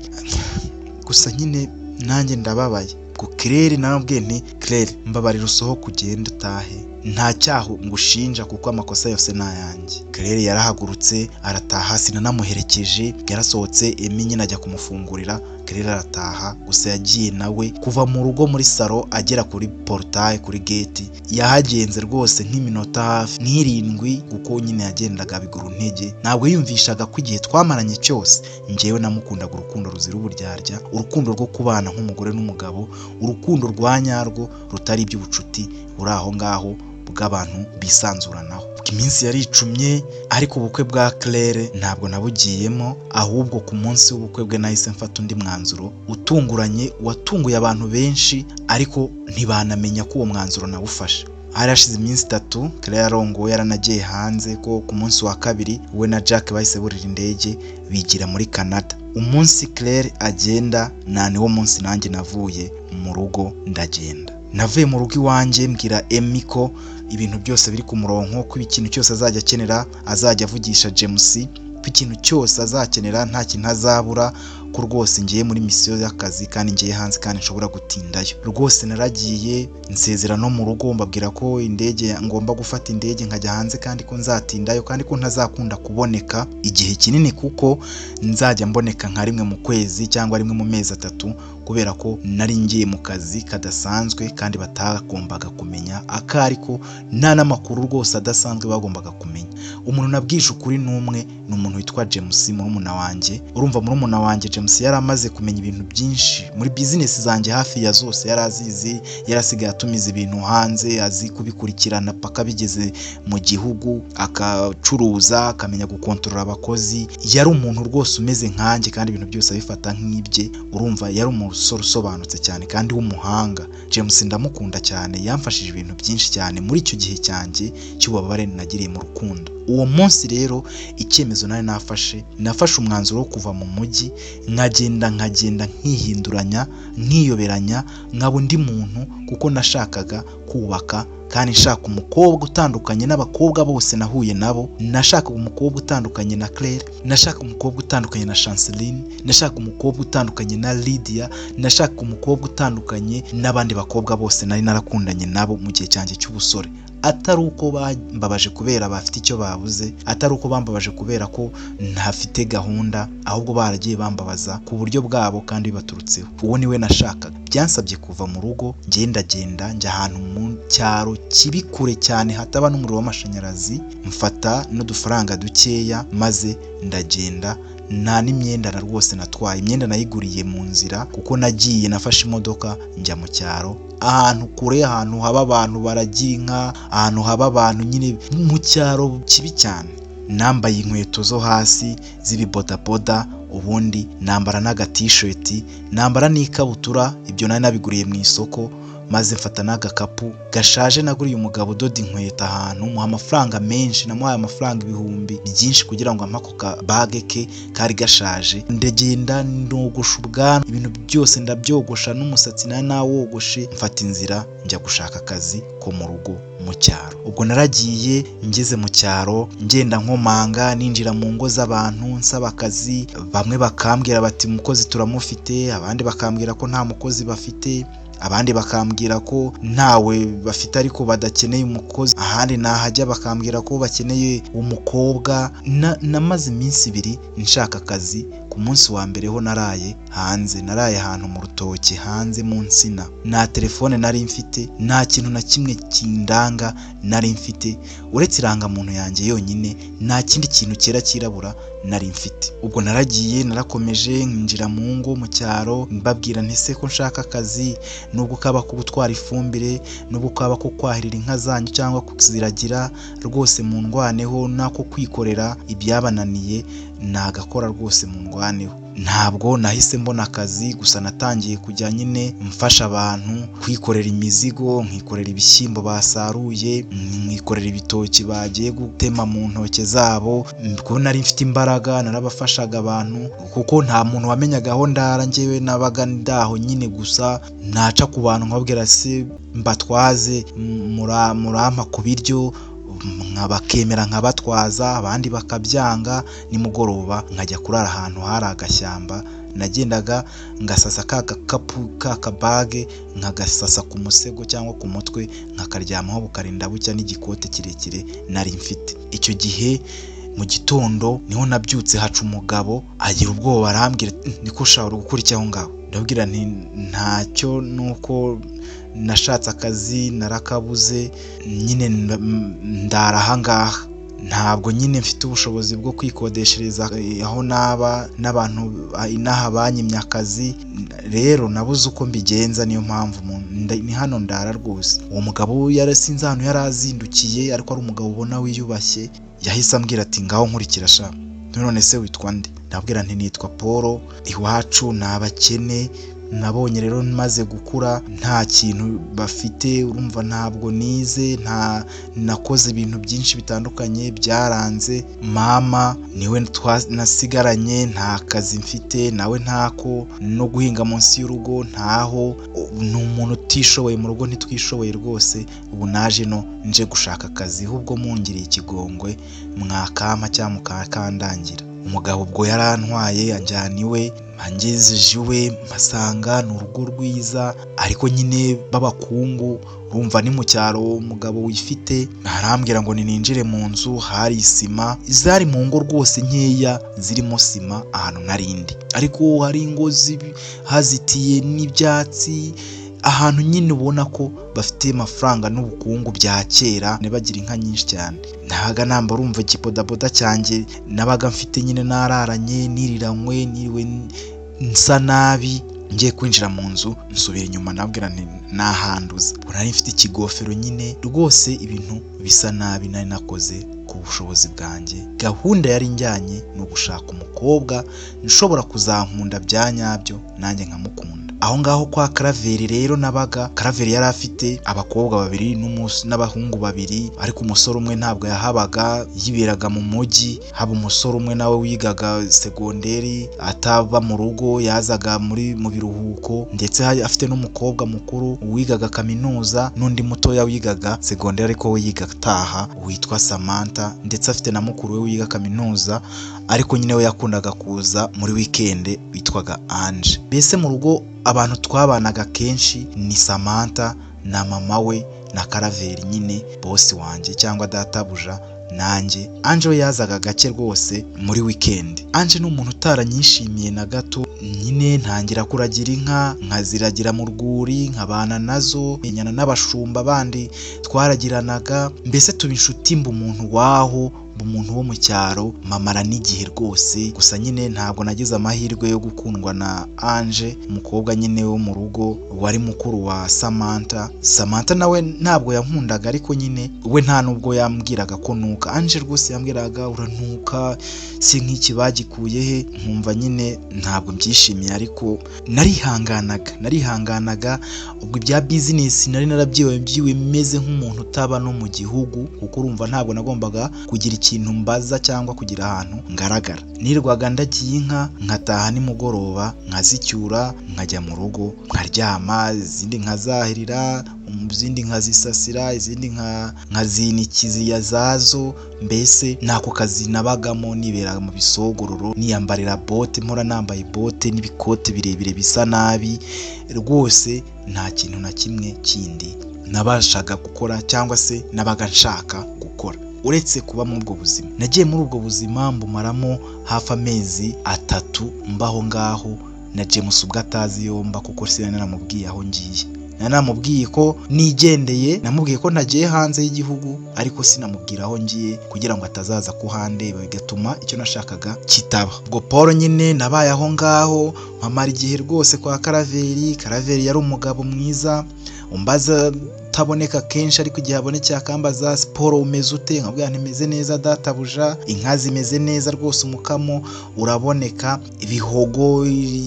gusa nyine nanjye ndababaye." Ubwo Claire narabwiye nti: "Claire, mbabarira usohoke ugende utahe." Nta cyaha ngushinja kuko amakosa yose ni ayanjye. Claire yarahagurutse arataha, sinanamuherekeje, yarasohotse. Emi nyine ajya kumufungurira, Claire arataha. Gusa yagiye nawe kuva mu rugo muri salo agera kuri portail, kuri gate, yahagenze rwose nk'iminota hafi nk'irindwi, kuko nyine yagendaga biguru ntege. Ntabwo yiyumvishaga ko igihe twamaranye cyose njyewe namukundaga urukundo ruzira uburyarya, urukundo rwo kubana nk'umugore n'umugabo, urukundo rwa nyarwo rutari iby'ubucuti buri aho ngaho bw'abantu bisanzuranaho. Iminsi yaricumye, ariko ubukwe bwa Claire ntabwo nabugiyemo. Ahubwo ku munsi w'ubukwe bwe nahise mfata undi mwanzuro utunguranye watunguye abantu benshi, ariko ntibanamenya ko uwo mwanzuro nawufashe. Hari hashize iminsi 3 Claire arongowe, yaranagiye hanze, ko ku munsi wa kabiri we na Jack bahise burira indege bigira muri Canada. Umunsi Claire agenda nta niwo munsi nanjye navuye mu rugo ndagenda. Navuye mu rugo iwanjye mbwira Emmy ko ibintu byose biri ku murongo, ko ikintu cyose azajya akenera azajya avugisha James, ko ikintu cyose azakenera nta kintu azabura, ko rwose ngiye muri misiyo y'akazi kandi ngiye hanze kandi nshobora gutindayo. Rwose naragiye nsezera no mu rugo, mbabwira ko indege ngomba gufata indege nkajya hanze, kandi ko nzatindayo, kandi ko ntazakunda kuboneka igihe kinini, kuko nzajya mboneka nka rimwe mu kwezi cyangwa rimwe mu mezi 3, kubera ko nari ngiye mu kazi kadasanzwe kandi batagombaga kumenya akariko, nta n'amakuru rwose adasanzwe bagombaga kumenya. Umuntu nabwije ukuri n'umwe, ni umuntu witwa James, murumuna wanjye. Urumva, murumuna wanjye James yari amaze kumenya ibintu byinshi muri bizinesi zanjye, hafi ya zose yari azizi. Yarasigaye atumiza ibintu hanze, azi kubikurikirana paka bigeze mu gihugu, akacuruza, akamenya gukontorora abakozi. Yari umuntu rwose umeze nkanjye kandi ibintu byose abifata nk'ibye. Urumva, yari umusore usobanutse cyane kandi w'umuhanga. James ndamukunda cyane, yamfashije ibintu byinshi cyane muri icyo gihe cyanjye cy'ububabare nagiriye mu rukundo. Uwo munsi rero icyemezo nari nafashe, nafashe umwanzuro wo kuva mu mujyi, nkagenda nkihinduranya, nkiyoberanya, nkaba undi muntu, kuko nashakaga kubaka kandi nshaka umukobwa utandukanye n'abakobwa bose nahuye nabo. Nashakaga umukobwa utandukanye na Claire, nashakaga umukobwa utandukanye na Chanceline, nashakaga umukobwa utandukanye na Lydia, nashakaga umukobwa utandukanye n'abandi bakobwa bose nari narakundanye nabo mu gihe cyanjye cy'ubusore. Atari uko bambabaje kubera bafite icyo babuze, atari uko bambabaje kubera ko ntafite gahunda, ahubwo baragiye bambabaza ku buryo bwabo kandi bibaturutseho. Uwo niwe nashakaga. Byansabye kuva mu rugo, ngendagenda njya ahantu mu cyaro kibi kure cyane hataba n'umuriro w'amashanyarazi, mfata n'udufaranga dukeya maze ndagenda. Nta n'imyenda na rwose natwaye, imyenda nayiguriye mu nzira, kuko nagiye nafashe imodoka njya mu cyaro ahantu kure, ahantu haba abantu baragira inka, ahantu haba abantu nyine mu cyaro kibi cyane. Nambaye inkweto zo hasi z'ibibodaboda, ubundi nambara n'agatisheti, nambara n'ikabutura, ibyo nari nabiguriye mu isoko, maze mfata n'agakapu gashaje naguriye umugabo udoda inkweto ahantu, muha amafaranga menshi. Namuhaye amafaranga ibihumbi byinshi kugira ngo ampe ako kabage ke kari gashaje. Ndagenda ndogosha ubwanwa, ibintu byose ndabyogosha, n'umusatsi nari nawogoshe, mfata inzira njya gushaka akazi ko mu rugo mu cyaro. Ubwo naragiye, ngeze mu cyaro ngenda nkomanga, ninjira mu ngo z'abantu nsaba akazi. Bamwe bakambwira bati umukozi turamufite, abandi bakambwira ko nta mukozi bafite, abandi bakambwira ko ntawe bafite ariko badakeneye umukozi, ahandi nahajya bakambwira ko bakeneye umukobwa. Namaze iminsi 2 nshaka akazi. Ku munsi wa mbere ho naraye hanze, naraye ahantu mu rutoki hanze mu nsina. Nta telefone nari mfite, nta kintu na kimwe kindanga nari mfite uretse irangamuntu yanjye yonyine, nta kindi kintu cyera cyirabura nari mfite. Ubwo naragiye, narakomeje nkinjira mu ngo mu cyaro, mbabwira nti se ko nshaka akazi, nubwo kaba ko gutwara ifumbire, nubwo kaba ko kwahirira inka zanyu cyangwa kuziragira, rwose mundwaneho, nako kwikorera ibyabananiye nagakora, rwose mundwaneho. Ntabwo nahise mbona akazi, gusa natangiye kujya nyine mfasha abantu kwikorera imizigo, nkikorera ibishyimbo basaruye, nkikorera ibitoki bagiye gutema mu ntoki zabo. Kuko nari mfite imbaraga narabafashaga abantu, kuko nta muntu wamenyaga aho ndara. Njyewe nabaga ndaho nyine gusa, naca ku bantu nkababwira se mbatwaze, murampa ku biryo, bakemera nkabatwaza, abandi bakabyanga. Nimugoroba nkajya kurara ahantu hari agashyamba. Nagendaga ngasasa ka gakapu, ka kabage, nkagasasa ku musego cyangwa ku mutwe, nkakaryamaho bukarinda bucya, n'igikote kirekire nari mfite. Icyo gihe mu gitondo niho nabyutse, haca umugabo agira ubwoba, arambwira ati: "Niko sha, uri gukora iki aho ngaho?" Ndabwira nti: "Ntacyo, nuko nashatse akazi narakabuze nyine, ndara aha ngaha. Ntabwo nyine mfite ubushobozi bwo kwikodeshereza aho naba n'abantu inaha banyimye akazi, rero nabuze uko mbigenza, niyo mpamvu ni hano ndara rwose." Uwo mugabo yarasinze, ahantu yari azindukiye, ariko ari umugabo ubona wiyubashye. Yahise ambwira ati: "Ngaho nkurikira sha, none se witwa nde?" Ndabwira nti: "Nitwa Paul, iwacu ni abakene, nabonye rero maze gukura nta kintu bafite, urumva ntabwo nize, nta nakoze ibintu byinshi bitandukanye byaranze, mama niwe nasigaranye, nta kazi mfite, nawe ntako, no guhinga munsi y'urugo ntaho, ni umuntu utishoboye mu rugo, ntitwishoboye rwose. Ubu naje no nje gushaka akazi, ahubwo mungiriye ikigongwe mwakampa cyangwa mukakandangira." Umugabo ubwo yarantwaye anjyana iwe, angejeje iwe mpasanga ni urugo rwiza ariko nyine b'abakungu, urumva ni mu cyaro, umugabo wifite. Arambwira ngo ninjire mu nzu, hari isima, zari mu ngo rwose nkeya zirimo sima ahantu narindi, ariko hari ingo hazitiye n'ibyatsi, ahantu nyine ubona ko bafite amafaranga n'ubukungu bya kera, bagira inka nyinshi cyane. Nabaga nambara, urumva, ikibodaboda cyanjye nabaga mfite nyine, nararanye, niriranywe, niriwe nsa nabi. Ngiye kwinjira mu nzu nsubira inyuma, nabwira nti nahanduza. Ubwo nari mfite ikigofero nyine rwose, ibintu bisa nabi, nari nakoze ku bushobozi bwanjye. Gahunda yari njyanye ni ugushaka umukobwa nshobora kuzankunda bya nyabyo, nanjye nkamukunda. Aho ngaho kwa Karaveri rero nabaga, Karaveri yari afite abakobwa babiri n'abahungu babiri, ariko umusore umwe ntabwo yahabaga, yiberaga mu mujyi. Haba umusore umwe nawe wigaga segonderi ataba mu rugo, yazaga muri mu biruhuko, ndetse afite n'umukobwa mukuru wigaga kaminuza n'undi mutoya wigaga segonderi ariko we yiga ataha, witwa Samantha, ndetse afite na mukuru we wiga kaminuza ariko nyine we yakundaga kuza muri wikende, witwaga Ange. Mbese mu rugo abantu twabanaga kenshi ni Samantha na mama we na Karaveri nyine bosi wanjye cyangwa databuja, nanjye. Ange we yazaga gake rwose muri wikendi. Ange ni umuntu utaranyishimiye na gato. Nyine ntangira kuragira inka, nkaziragira mu rwuri, nkabana nazo, menyana n'abashumba bandi twaragiranaga, mbese tuba inshuti, mba umuntu waho, mba umuntu wo mu cyaro, mamara n'igihe rwose. Gusa nyine ntabwo nagize amahirwe yo gukundwa na Ange, umukobwa nyine wo mu rugo wari mukuru wa Samantha. Samantha nawe ntabwo yankundaga, ariko nyine we nta nubwo yambwiraga ko nuka. Ange rwose yambwiraga: "Uranuka si nk'iki, bagikuye he?" Nkumva nyine ntabwo mbyishimiye, ariko narihanganaga, narihanganaga. Ubwo ibya bizinesi nari narabyiwe byiwe, meze nk'umuntu utaba no mu gihugu, kuko urumva ntabwo nagombaga kugira ikintu mbaza cyangwa kugira ahantu ngaragara. Nirwaga ndagiye inka, nkataha nimugoroba, nkazicyura, nkajya mu rugo nkaryama, izindi nkazahirira, izindi nkazisasira, izindi nkazinikiza zazo. Mbese nako kazi nabagamo, nibera mu bisogororo, niyambarira bote, mpora nambaye bote n'ibikote birebire bisa nabi rwose. Nta kintu na kimwe kindi nabashaga gukora cyangwa se nabaga nshaka gukora uretse kuba muri ubwo buzima. Nagiye muri ubwo buzima mbumaramo hafi amezi 3 mbaho ngaho na James ubwo atazi yomba, kuko sinari naramubwiye aho ngiye. Nari namubwiye ko nigendeye, namubwiye ko ntagiye hanze y'igihugu, ariko sinamubwira aho ngiye kugira ngo atazaza kuhandeba bigatuma icyo nashakaga kitaba. Ubwo Paul nyine nabaye aho ngaho mpamara igihe rwose kwa Karaveri. Karaveri yari umugabo mwiza, umbaza, utaboneka kenshi, ariko igihe abonekeye akambaza: "Siporo umeze ute?" Nkabwira nti: "Meze neza databuja, inka zimeze neza rwose, umukamo uraboneka, ibihogo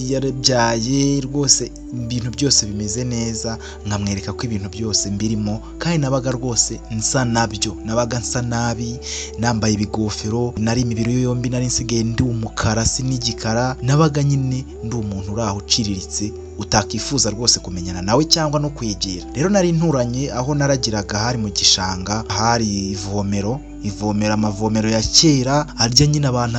yarabyaye rwose, ibintu byose bimeze neza." Nkamwereka ko ibintu byose mbirimo, kandi nabaga rwose nsa nabyo, nabaga nsa nabi, nambaye ibigofero, nari imibiri yombi, nari nsigaye ndi umukara si n'igikara. Nabaga nyine ndi umuntu uri aho uciriritse, utakifuza rwose kumenyana nawe cyangwa no kwegera. Rero nari nturanye, aho naragiraga hari mu gishanga, hari ivomero, ivomero, amavomero ya kera arya nyine abantu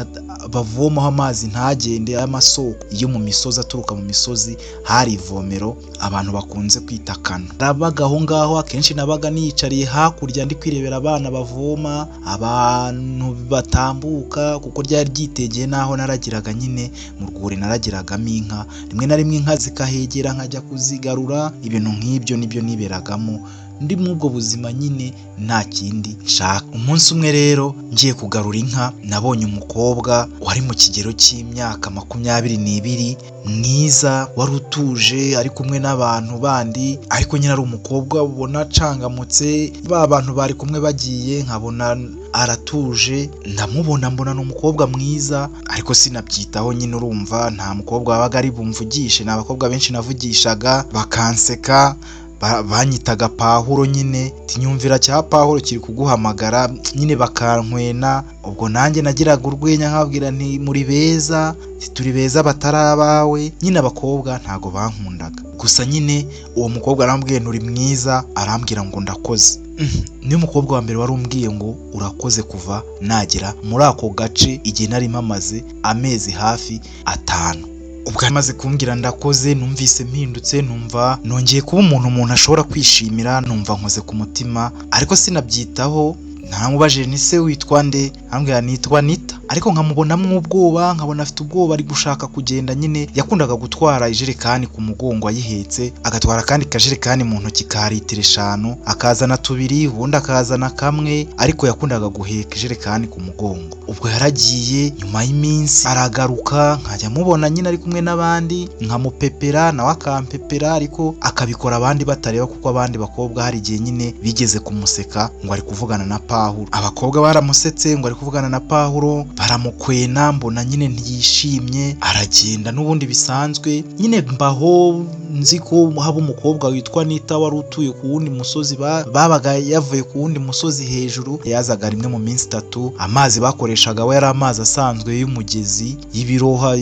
bavomaho amazi ntagende, y'amasoko yo mu misozi aturuka mu misozi, hari ivomero abantu bakunze kwita kano. Nabaga aho ngaho, akenshi nabaga niyicariye hakurya ndi kwirebera abana bavoma, abantu batambuka, kuko ryari ryitegeye n'aho naragiraga nyine mu rwuri naragiragamo inka, rimwe na rimwe inka zikahegera nkajya kuzigarura, ibintu nk'ibyo nibyo niberagamo ndi muri ubwo buzima nyine nta kindi nshaka. Umunsi umwe rero ngiye kugarura inka, nabonye umukobwa wari mu kigero cy'imyaka 22, mwiza, wari utuje, ari kumwe n'abantu bandi, ariko nyine ari umukobwa ubona acangamutse. Ba bantu bari kumwe bagiye, nkabona aratuje, ndamubona mbona ni umukobwa mwiza, ariko sinabyitaho nyine, urumva nta mukobwa wabaga ari bumvugishe, ni abakobwa benshi navugishaga bakanseka, banyitaga Pahuro nyine, tinyumvira cya Pahuro kiri kuguhamagara nyine, bakankwena. Ubwo nanjye nagiraga urwenya nkababwira nti muri beza, turi beza batari abawe nyine. Abakobwa ntago bankundaga. Gusa nyine uwo mukobwa arambwiye nturi mwiza, arambwira ngo ndakoze. Niwe mukobwa wa mbere wari umbwiye ngo urakoze kuva nagera muri ako gace, igihe nari mpamaze amezi hafi 5. Ubwo amaze kumbwira ndakoze, numvise mpindutse, numva nongeye kuba umuntu ashobora kwishimira, numva nkoze ku mutima, ariko sinabyitaho. Naramubajije nti se witwa nde? Arambwira nitwa Anita, ariko nkamubonamo ubwoba, nkabona afite ubwoba ari gushaka kugenda nyine. Yakundaga gutwara ijerekani ku mugongo ayihetse, agatwara akandi kajerekani mu ntoki ka litiro 5, akazana 2, ubundi akazana 1, ariko yakundaga guheka ijerekani ku mugongo. Ubwo yaragiye, nyuma y'iminsi aragaruka, nkajya mubona nyine ari kumwe n'abandi, nkamupepera nawe akampepera, ariko akabikora abandi batareba, kuko abandi bakobwa hari igihe nyine bigeze kumuseka ngo ari kuvugana na Pahuro. Abakobwa baramusetse ngo ari kuvugana na Pahuro, baramukwena, mbona nyine ntiyishimye, aragenda n'ubundi bisanzwe. Nyine mbaho nzi ko haba umukobwa witwa Anita wari utuye ku wundi musozi, babaga yavuye ku wundi musozi hejuru, yazaga rimwe mu minsi 3. Amazi bakoreshaga we yari amazi asanzwe y'umugezi y'ibiroha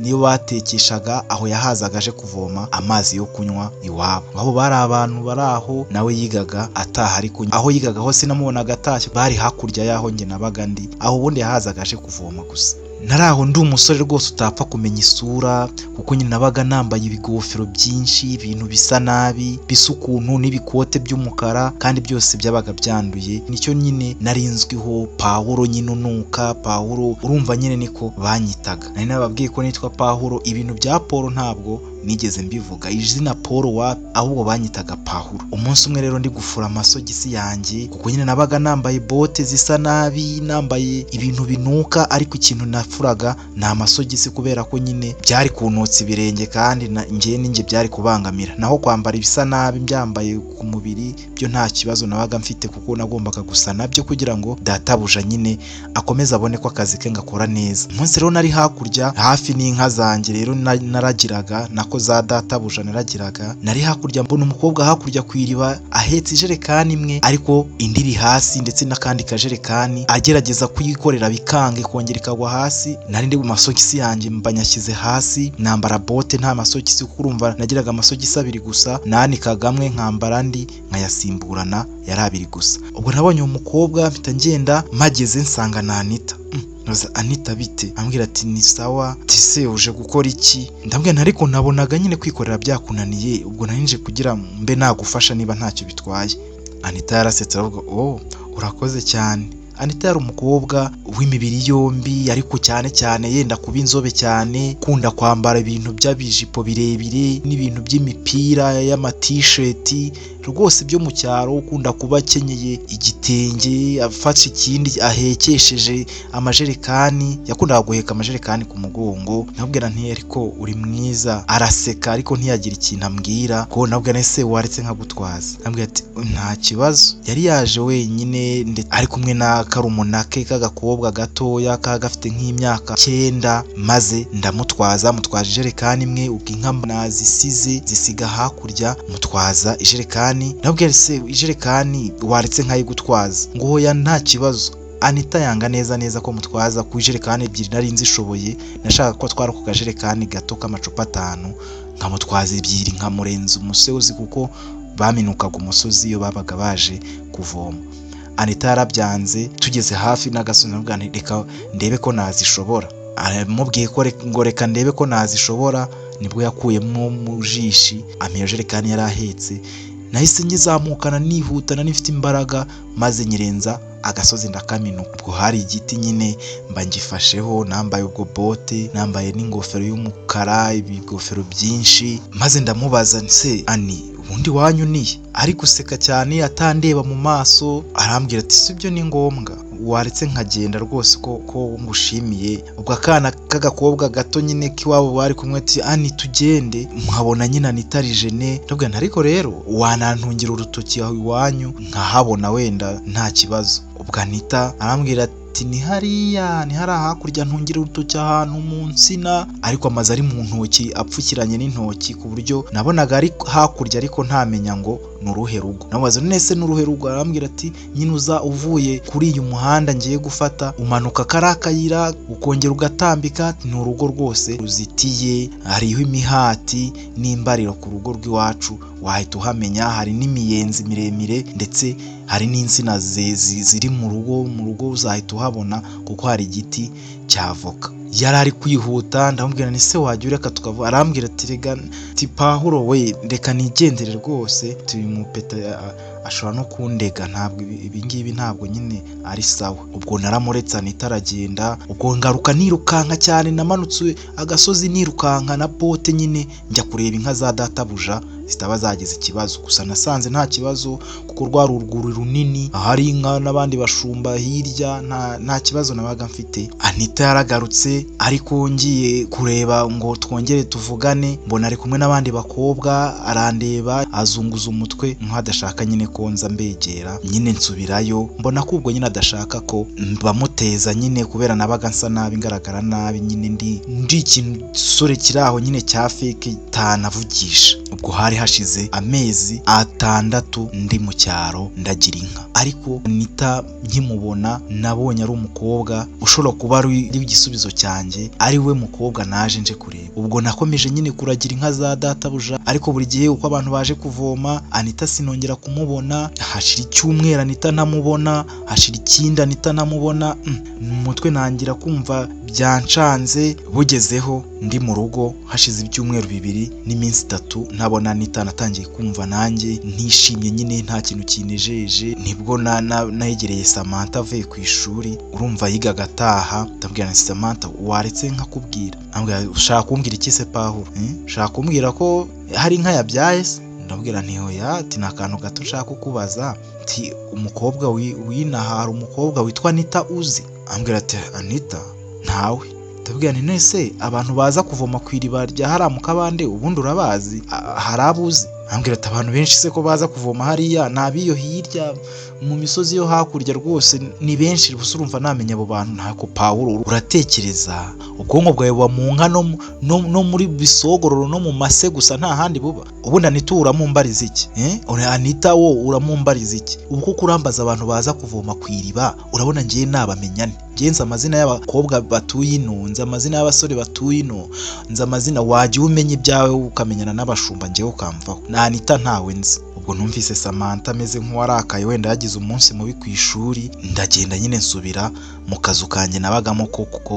niyo batekeshaga, aho yahazaga aje kuvoma amazi yo kunywa iwabo. Abo bari abantu bari aho, nawe yigaga ataha, ariko aho yigaga hose namubonaga atashye, bari hakurya y'aho njye nabaga ndi, aho ubundi yahazaga aje kuvoma gusa. Nari aho ndi umusore rwose utapfa kumenya isura, kuko nyine nabaga nambaye ibigofero byinshi, ibintu bisa nabi, bisa ukuntu, n'ibikote by'umukara, kandi byose byabaga byanduye. Nicyo nyine nari nzwiho, Pahuro nyine unuka, Pahuro, urumva nyine niko banyitaga. Nari nababwiye ko nitwa Pahuro, ibintu bya Paul ntabwo nigeze mbivuga, izina Paul wa, ahubwo banyitaga Pahuro. Umunsi umwe rero ndi gufura amasogisi yanjye, kuko nyine nabaga nambaye bote zisa nabi, nambaye ibintu binuka, ariko ikintu nafuraga ni amasogisi, kubera ko nyine byari kunutsa ibirenge, kandi njye ninjye byari kubangamira. Naho kwambara ibisa nabi mbyambaye ku mubiri byo nta kibazo nabaga mfite, kuko nagombaga gusa nabyo kugira ngo databuja nyine akomeze abone ko akazi ke ngakora neza. Umunsi rero nari hakurya hafi n'inka zanjye rero naragiraga, nako za databuja naragiraga, nari hakurya mbona umukobwa hakurya ku iriba ahetse ijerekani imwe, ariko indi iri hasi, ndetse n'akandi kajerekani agerageza kuyikorera bikanga, ikongera ikagwa hasi. Nari ndi mu masogisi yanjye mba nyashyize hasi, nambara bote nta masogisi, kuko urumva nagiraga amasogisi 2 gusa, nanikaga amwe nkambara andi nkayasimburana, yari 2 gusa. Ubwo nabonye uwo mukobwa mpita ngenda, mpageze nsanga na Anita. Anita bite? Ambwira ati ni sawa. Ati se uje gukora iki? Ndambwira ariko nabonaga nyine kwikorera byakunaniye, ubwo nari nje kugira mbe nagufasha niba ntacyo bitwaye. Anita yarasetse aravuga oh urakoze cyane. Anita yari umukobwa w'imibiri yombi, ariko cyane cyane yenda kuba inzobe cyane, kunda kwambara ibintu by'abijipo birebire n'ibintu by'imipira y'amatisheti rwose byo mu cyaro, ukunda kuba akenyeye igitenge afashe ikindi ahekesheje amajerekani, yakundaga guheka amajerekani ku mugongo. Nabwira nti ariko uri mwiza, araseka ariko ntiyagira ikintu ambwira. Ko nabwira nti se waretse nkagutwaza? Nabwira ati nta kibazo. Yari yaje wenyine ndetse ari kumwe na karumuna ke k'agakobwa gatoya kaba gafite nk'imyaka 9, maze ndamutwaza, mutwaje ijerekani imwe, ubwo inka nazisize zisiga hakurya, mutwaza ijerekani. Nabwira se ijerekani waretse nkayigutwaza? Ngo hoya nta kibazo. Anita yanga neza neza ko mutwaza ku ijerekani 2 nari nzishoboye, nashaka ko atwara ku kajerekani gato k'amacupa 5, nkamutwaza 2 nkamurenza umusozi, kuko baminukaga umusozi iyo babaga baje kuvoma. Anita yarabyanze. Tugeze hafi n'agasozi ndamubwira nti reka ndebe ko nazishobora. Aramubwiye ko ngo reka ndebe ko nazishobora, nibwo yakuyemo mu jishi ampa iyo jerekani yari ahetse. Nahise nyizamukana nihutana nifite imbaraga, maze nyirenza agasozi ndakaminuka. Ubwo hari igiti nyine mba ngifasheho, nambaye ubwo bote, nambaye n'ingofero y'umukara, ibigofero byinshi, maze ndamubaza nse ani ubundi wanyu nihe? Ari guseka cyane atandeba mu maso, arambwira ati sibyo ni ngombwa, waretse nkagenda rwose ko ngushimiye. Ubwo akana k'agakobwa gato nyine k'iwabo bari kumwe ati ani tugende, nkabona nyine Anita ari jene. Ndabwira nti ariko rero wanantungira urutoki aho iwanyu nkahabona wenda nta kibazo. Ubwo Anita arambwira ati ni hariya, ni hariya hakurya, ntungira urutoki ahantu mu nsina, ariko amazu ari mu ntoki apfukiranye n'intoki ku buryo nabonaga ari hakurya ariko ntamenya ngo ni uruhe rugo. Namubaza none se ni uruhe rugo? Arambwira ati nyine uza uvuye kuri uyu muhanda ngiye gufata, umanuka kariya kayira ukongera ugatambika, ni urugo rwose ruzitiye, hariho imihati n'imbariro ku rugo rw'iwacu, wahita uhamenya. Hari n'imiyenzi miremire ndetse hari n'insina ziri mu rugo, mu rugo uzahita uhabona kuko hari igiti cya avoka. Yari ari kwihuta, ndamubwira nti se wajya ureka tukavuga? Arambwira ati rega ati Pahuro we, reka nigendere rwose, tubimupeta ashobora no kundega, ntabwo ibi ngibi ntabwo nyine ari sawa. Ubwo naramuretse Anita aragenda. Ubwo ngaruka nirukanka cyane, namanutse agasozi nirukanka na bote nyine njya kureba inka za databuja zitaba zagize ikibazo. Gusa nasanze nta kibazo kuko rwari urwuri runini, ahari inka n'abandi bashumba hirya, nta kibazo nabaga mfite. Anita yaragarutse, ariko ngiye kureba ngo twongere tuvugane, mbona ari kumwe n'abandi bakobwa, arandeba azunguza umutwe nk'adashaka nyine ko nza mbegera. Nyine nsubirayo, mbona ko ubwo nyine adashaka ko bamuteza nyine, kubera nabaga nsa nabi, ngaragara nabi nyine, ndi ikintu kiri aho nyine cya fake tanavugisha. Ubwo hari hashize amezi 6 ndi mu cyaro ndagira inka, ariko Anita nkimubona nabonye ari umukobwa ushobora kuba ari igisubizo cyanjye, ari we mukobwa naje nje kureba. Ubwo nakomeje nyine kuragira inka za databuja, ariko buri gihe uko abantu baje kuvoma Anita sinongera kumubona. Hashira icyumweru Anita ntamubona, hashira ikindi Anita ntamubona, mu mutwe ntangira kumva byancanze. Bugezeho ndi mu rugo hashize ibyumweru 2 n'iminsi 3 ntabona Anita, natangiye kumva nanjye ntishimye nyine, nta kintu kinejeje. Nibwo negereye Samantha avuye ku ishuri, urumva yigaga ataha, ndabwira nti Samantha waretse nkakubwira. Ambwira ushaka kumbwira iki se Pahuro? Ushaka kumbwira ko hari inka yabyaye se? Ndabwira nti oya, ati ni akantu gato nshaka kukubaza, ati umukobwa w'inaha hari umukobwa witwa Anita uzi? Ambwira ati Anita ntawe. Ndabwira nti nese abantu baza kuvoma ku iriba rya hariya mu kabande ubundi urabazi? Hari abo uzi? Ambwira ati abantu benshi se ko baza kuvoma hariya, ni ab'iyo hirya mu misozi yo hakurya rwose ni benshi, gusa urumva namenya abo bantu? Ntako Pawulo, uratekereza ubwonko bwawe buba mu nka no muri bisogororo no mu mase gusa, nta handi buba. Ubundi Anita uramumbariza iki? Anita wo uramumbariza iki? Ubu kuko urambaza abantu baza kuvoma ku iriba, urabona ngiye nabamenya nte? Ngiye nzi amazina y'abakobwa batuye ino, nzi amazina y'abasore batuye ino, nzi amazina. Wajya umenya ibyawe ukamenyana n'abashumba, ngewe ukamvaho. Na Anita ntawe nzi. Ubwo numvise Samantha ameze nk'uwarakaye, wenda yagize umunsi mubi ku ishuri. Ndagenda nyine nsubira mu kazu kanjye nabagamo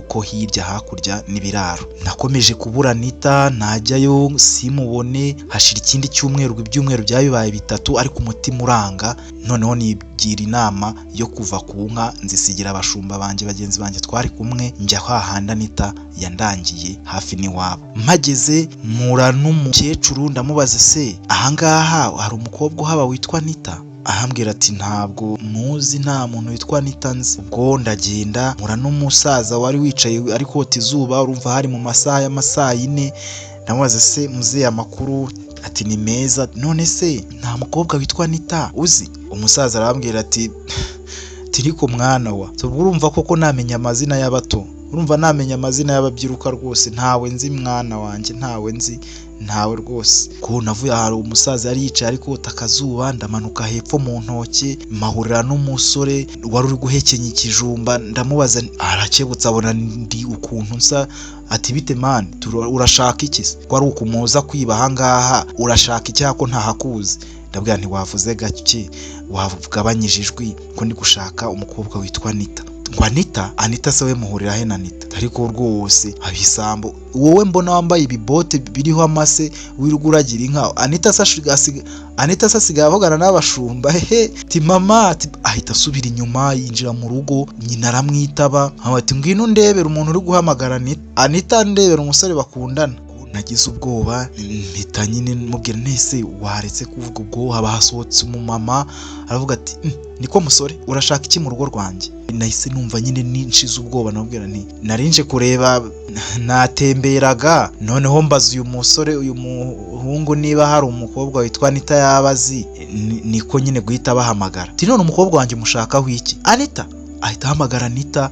ko hirya hakurya n'ibiraro. Nakomeje kubura Anita, najyayo simubone. Hashira ikindi cyumweru, ibyumweru byaba bibaye 3, ariko umutima uranga. Noneho nigira inama yo kuva ku nka, nzisigira abashumba banjye bagenzi banjye twari kumwe, njya hahandi Anita yandangiye hafi n'iwabo. Mpageze mpura n'umukecuru, ndamubaza se ahangaha hari umukobwa uhaba witwa Anita? Arambwira ati ntabwo muzi, nta muntu witwa Anita nzi. Ubwo ndagenda mpura n'umusaza wari wicaye ari kota izuba, urumva hari mu masaha y'amasaa 4. Ndamubaza se muzehe amakuru? Ati ni meza. None se nta mukobwa witwa Anita uzi? Umusaza arambwira ati tiriko mwana wa, ubwo urumva koko namenya amazina y'abato, urumva namenya amazina y'ababyiruka rwose? Ntawe nzi mwana wanjye, ntawe nzi, ntawe rwose. Ko navuye ahantu umusaza yari yicaye ari kota akazuba, ndamanuka hepfo mu ntoki, mpahurira n'umusore wari uri guhekenya ikijumba. Ndamubaza, arakebutse abona ndi ukuntu nsa, ati bite mani, urashaka iki se? Ko ari ukumuza kwiba ahangaha, urashaka iki ko ntahakuzi? Ndabwira nti wavuze gake, wagabanyije ijwi, ko ndi gushaka umukobwa witwa Anita. Ngo Anita? Anita se we muhurira he na Anita? Ariko rwose abisambo, wowe mbona wambaye ibibote biriho amase wirirwa uragira inka, Anita se Anita se asigaye avugana n'abashumba hehe? Ti mama ati, ahita asubira inyuma yinjira mu rugo, nyina aramwitaba ati ngwino ndebera umuntu uri guhamagara Anita, Anita ndebera umusore bakundana. Nagize ubwoba, mpita nyine mubwira nese waretse kuvuga. Ubwo haba hasohotse umumama aravuga ati niko musore, urashaka iki mu rugo rwanjye? Nahise numva nyine nishize ubwoba, namubwira nti narinje kureba, natemberaga, noneho mbaza uyu musore, uyu muhungu, niba hari umukobwa witwa Anita yaba azi. Niko nyine guhita bahamagara ati none umukobwa wanjye umushakaho iki? Anita ahita ahamagara Anita.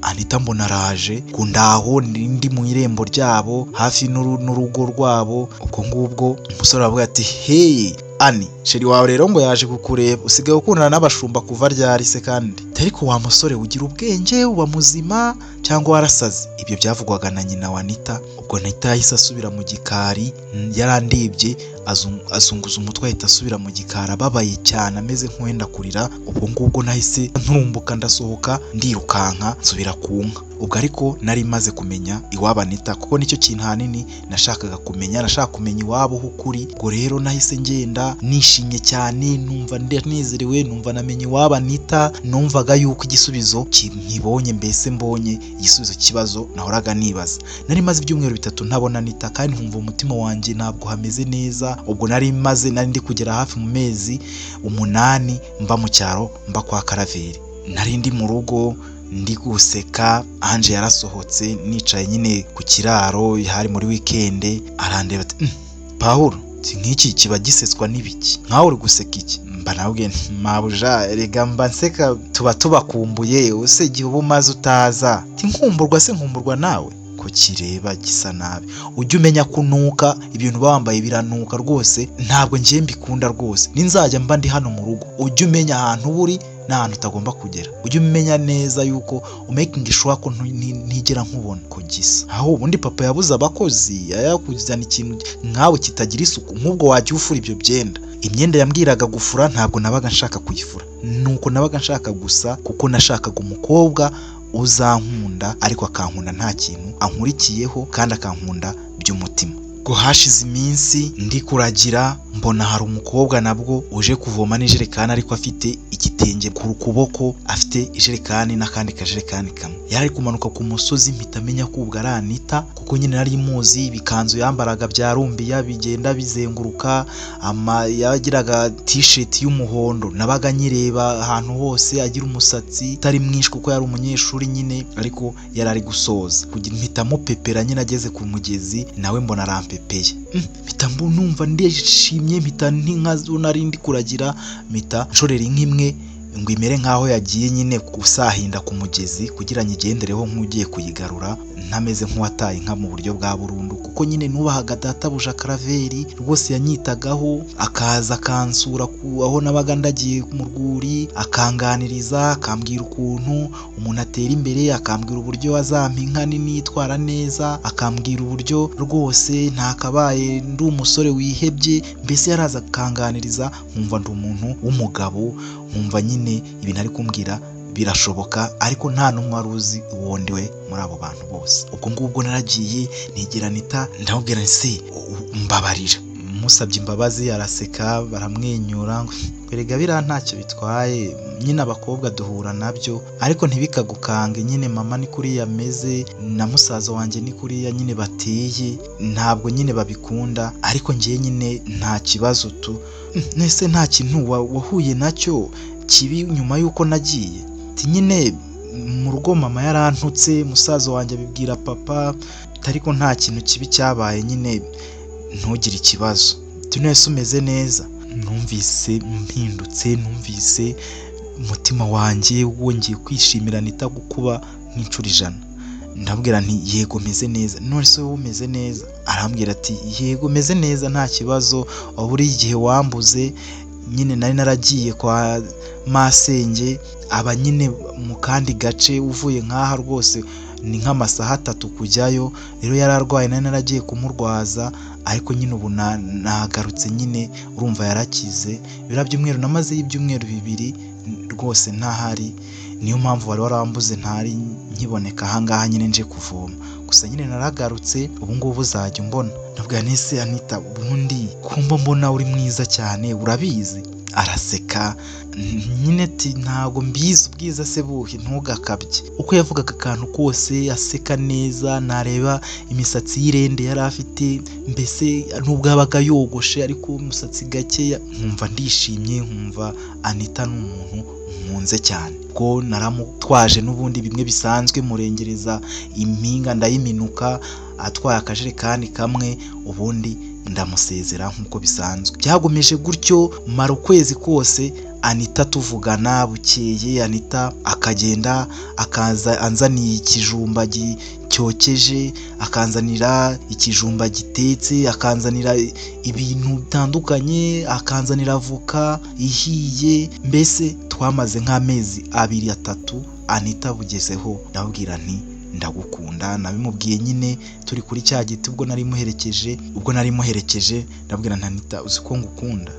Anita mbona araje ku ndaho, ndi mu irembo ryabo hafi n'urugo rwabo. Ubwo ngubwo umusore aravuga ati hey Ani, chéri wawe rero ngo yaje kukureba, usigaye ukundana n'abashumba kuva ryari se kandi? Ariko wa musore ugira ubwenge, uba muzima cyangwa warasaze? Ibyo byavugwaga na nyina wa Anita. Ubwo Anita yahise asubira mu gikari, yarandebye azunguza umutwe, ahita asubira mu gikari ababaye cyane, ameze nk'uwenda kurira. Ubwo ngubwo nahise nturumbuka, ndasohoka, ndirukanka nsubira ku nka. Ubwo ariko nari maze kumenya iwabo Anita, kuko nicyo kintu ahanini nashakaga kumenya, nashaka kumenya iwabo h'ukuri. Ubwo rero nahise ngenda nishimye cyane, numva ndanezerewe, numva namenye iwabo Anita, numvaga yuko igisubizo nkibonye, mbese mbonye igisubizo cy'ikibazo nahoraga nibaza. Nari maze ibyumweru 3 ntabona Anita, kandi nkumva umutima wanjye ntabwo hameze neza. Ubwo nari maze, nari ndi kugera hafi mu mezi 8 mba mu cyaro, mba kwa Karaveri. Nari ndi mu rugo ndi guseka, Ange yarasohotse, nicaye nyine ku kiraro, hari muri weekend, arandeba ati Pawulo, nk'iki kiba giseswa n'ibiki? Nkawe uri guseka iki? Mba nabwiye nti mabuja, erega mba nseka, tuba tubakumbuye, use igihe uba umaze utaza. Ati nkumburwa se nkumburwa nawe ko kireba gisa nabi? Ujye umenya kunuka, ibintu uba wambaye biranuka rwose, ntabwo ngiye mbikunda rwose. Ninzajya mba ndi hano mu rugo, ujye umenya ahantu uba uri n'ahantu utagomba kugera, ujye umenya neza yuko umakinga sure ko ntigera nkubona ko gisa aho. Ubundi papa yabuze abakozi, yakuzana ikintu nkawe kitagira isuku, nk'ubwo wajya ufura ibyo byenda. Imyenda yambwiraga gufura ntabwo nabaga nshaka kuyifura, nuko nabaga nshaka gusa, kuko nashakaga umukobwa uzankunda, ariko akankunda nta kintu ankurikiyeho, kandi akankunda by'umutima. Ngo hashize iminsi ndi kuragira, mbona hari umukobwa nabwo uje kuvoma n'ijerekani, ariko afite igitenge ku kuboko, afite ijerekani n'akandi kajerekani kamwe. Yari ari kumanuka ku musozi, mpita amenya ko ubwo ari Anita, kuko nyine nari muzi, ibikanzu yambaraga bya rumbiya bigenda bizenguruka, ama yagiraga t-shirt y'umuhondo nabaga nyireba ahantu hose, agira umusatsi utari mwinshi kuko yari umunyeshuri nyine, ariko yari ari gusoza. Kugira mpita mupepera nyine, ageze ku mugezi nawe mbona arampepeye, mpita numva ndishimye, mpita n'inka zo nari ndi kuragira mpita nshorera inka imwe ngo imere nk'aho yagiye nyine gusahinda ku mugezi, kugira nyigendereho nk'ugiye kuyigarura, ntameze nk'uwataye inka mu buryo bwa burundu, kuko nyine nubahaga databuja Karaveri rwose, yanyitagaho, akaza akansura aho nabaga ndagiye mu rwuri, akanganiriza, akambwira ukuntu umuntu atera imbere, akambwira uburyo azampa inka nini yitwara neza, akambwira uburyo rwose ntakabaye ndi umusore wihebye. Mbese yaraza akanganiriza nkumva ndi umuntu w'umugabo, nkumva nyine ibintu ari kumbwira birashoboka, ariko nta n'umwe wari uzi uwo ndiwe muri abo bantu bose. Ubwo ngubwo naragiye negera Anita, ndamubwira nti se mbabarira. Musabye imbabazi araseka, baramwenyura, erega biriya ntacyo bitwaye nyine, abakobwa duhura nabyo, ariko ntibikagukange nyine, mama ni kuriya ameze na musaza wanjye ni kuriya nyine bateye, ntabwo nyine babikunda, ariko ngewe nyine nta kibazo tu. Nese nta kintu wahuye nacyo kibi nyuma y'uko nagiye? Ati nyine mu rugo mama yarantutse, musaza wanjye abibwira papa, ariko nta kintu kibi cyabaye nyine, ntugire ikibazo. Ati nese umeze neza? Numvise mpindutse, numvise umutima wanjye wongeye kwishimira Anita gukuba nk'inshuro 100. Ndabwira nti yego meze neza. None se wowe umeze neza? Arambwira ati yego meze neza, nta kibazo, buri igihe wambuze nyine nari naragiye kwa masenge, aba nyine mu kandi gace uvuye nk'aha rwose. ni nk'amasaha 3 kujyayo. Rero yari arwaye, nari naragiye kumurwaza, ariko nyine ubu nagarutse nyine, urumva yarakize. Biriya byumweru namazeyo ibyumweru 2 rwose ntahari, niyo mpamvu wari warambuze ntari nkiboneka ahangaha nyine nje kuvoma. Gusa nyine naragarutse, ubu ngubu uzajya umbona. Ndavuga nti ese Anita, ubundi kumba mbona uri mwiza cyane urabizi? Araseka nyine ati ntabwo mbizi, ubwiza se buhe, ntugakabye. Uko yavugaga akantu kose aseka neza, nareba imisatsi y'irende yari afite, mbese nubwo yabaga yogoshe ariko umusatsi gakeya, nkumva ndishimye, nkumva Anita ni umuntu nkunze cyane. Ubwo naramutwaje n'ubundi bimwe bisanzwe, murengereza impinga ndayiminuka, atwaye akajerekani kamwe, ubundi ndamusezera nk'uko bisanzwe. Byagomeje gutyo mara ukwezi kose Anita tuvugana, bukeye Anita akagenda akaza anzaniye ikijumba cyokeje, akanzanira ikijumba gitetse, akanzanira ibintu bitandukanye, akanzanira avoka ihiye. Mbese twamaze nk'amezi 2 3 Anita bugezeho ndababwira nti ndagukunda. Nabimubwiye nyine turi kuri cya giti ubwo nari muherekeje, ndabwira nti Anita uzi ko ngukunda?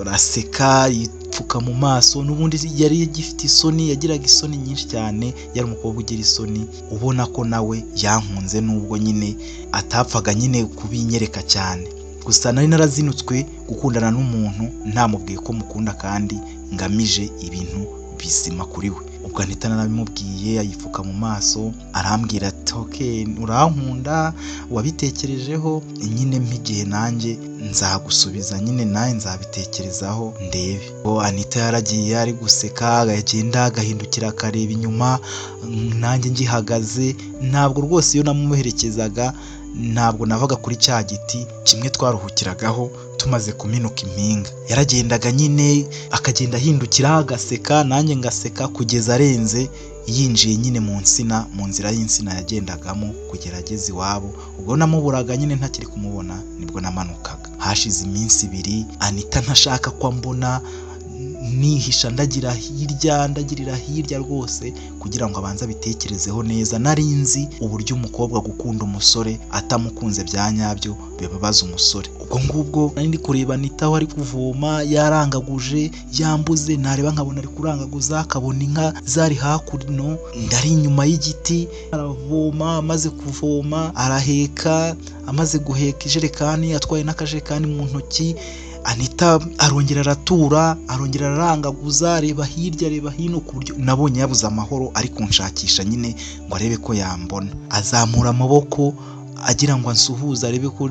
Araseka yipfuka mu maso, n'ubundi yari agifite isoni, yagiraga isoni nyinshi cyane, yari umukobwa ugira isoni, ubona ko nawe yankunze nubwo nyine atapfaga nyine kubinyereka cyane. Gusa nari narazinutswe gukundana n'umuntu ntamubwiye ko mukunda kandi ngamije ibintu bizima kuri we. Ubwo Anita narabimubwiye ayipfuka mu maso, arambwira ati okay urankunda, wabitekerejeho nyine, mpigihe nanjye nzagusubiza nyine, nawe nzabitekerezaho ndebe. Ubwo Anita yaragiye ari guseka, agenda agahindukira akareba inyuma, nanjye ngihagaze. Ntabwo rwose iyo namuherekezaga ntabwo navaga kuri cya giti kimwe twaruhukiragaho tumaze kuminuka impinga. Yaragendaga nyine akagenda ahindukira agaseka, nanjye ngaseka, kugeza arenze yinjiye nyine mu nsina, mu nzira y'insina yagendagamo kugera ageze iwabo. Ubwo namuburaga nyine ntakiri kumubona, nibwo namanukaga. Hashize iminsi 2 Anita ntashaka ko ambona, nihisha ndagira hirya ndagirira hirya rwose kugira ngo abanze abitekerezeho neza. Nari nzi uburyo umukobwa gukunda umusore atamukunze bya nyabyo bibabaza umusore. Ubwo ngubwo nari ndi kureba Anita aho ari kuvoma, yarangaguje yambuze, nareba nkabona ari kurangaguza, akabona inka zari hakuno, ndari inyuma y'igiti aravoma. Amaze kuvoma araheka, amaze guheka ijerekani atwaye n'akajerekani mu ntoki, Anita arongera aratura, arongera ararangaguza, areba hirya areba hino, ku buryo nabonye yabuze amahoro ari kunshakisha nyine ngo arebe ko yambona. Azamura amaboko agira ngo ansuhuze arebe ko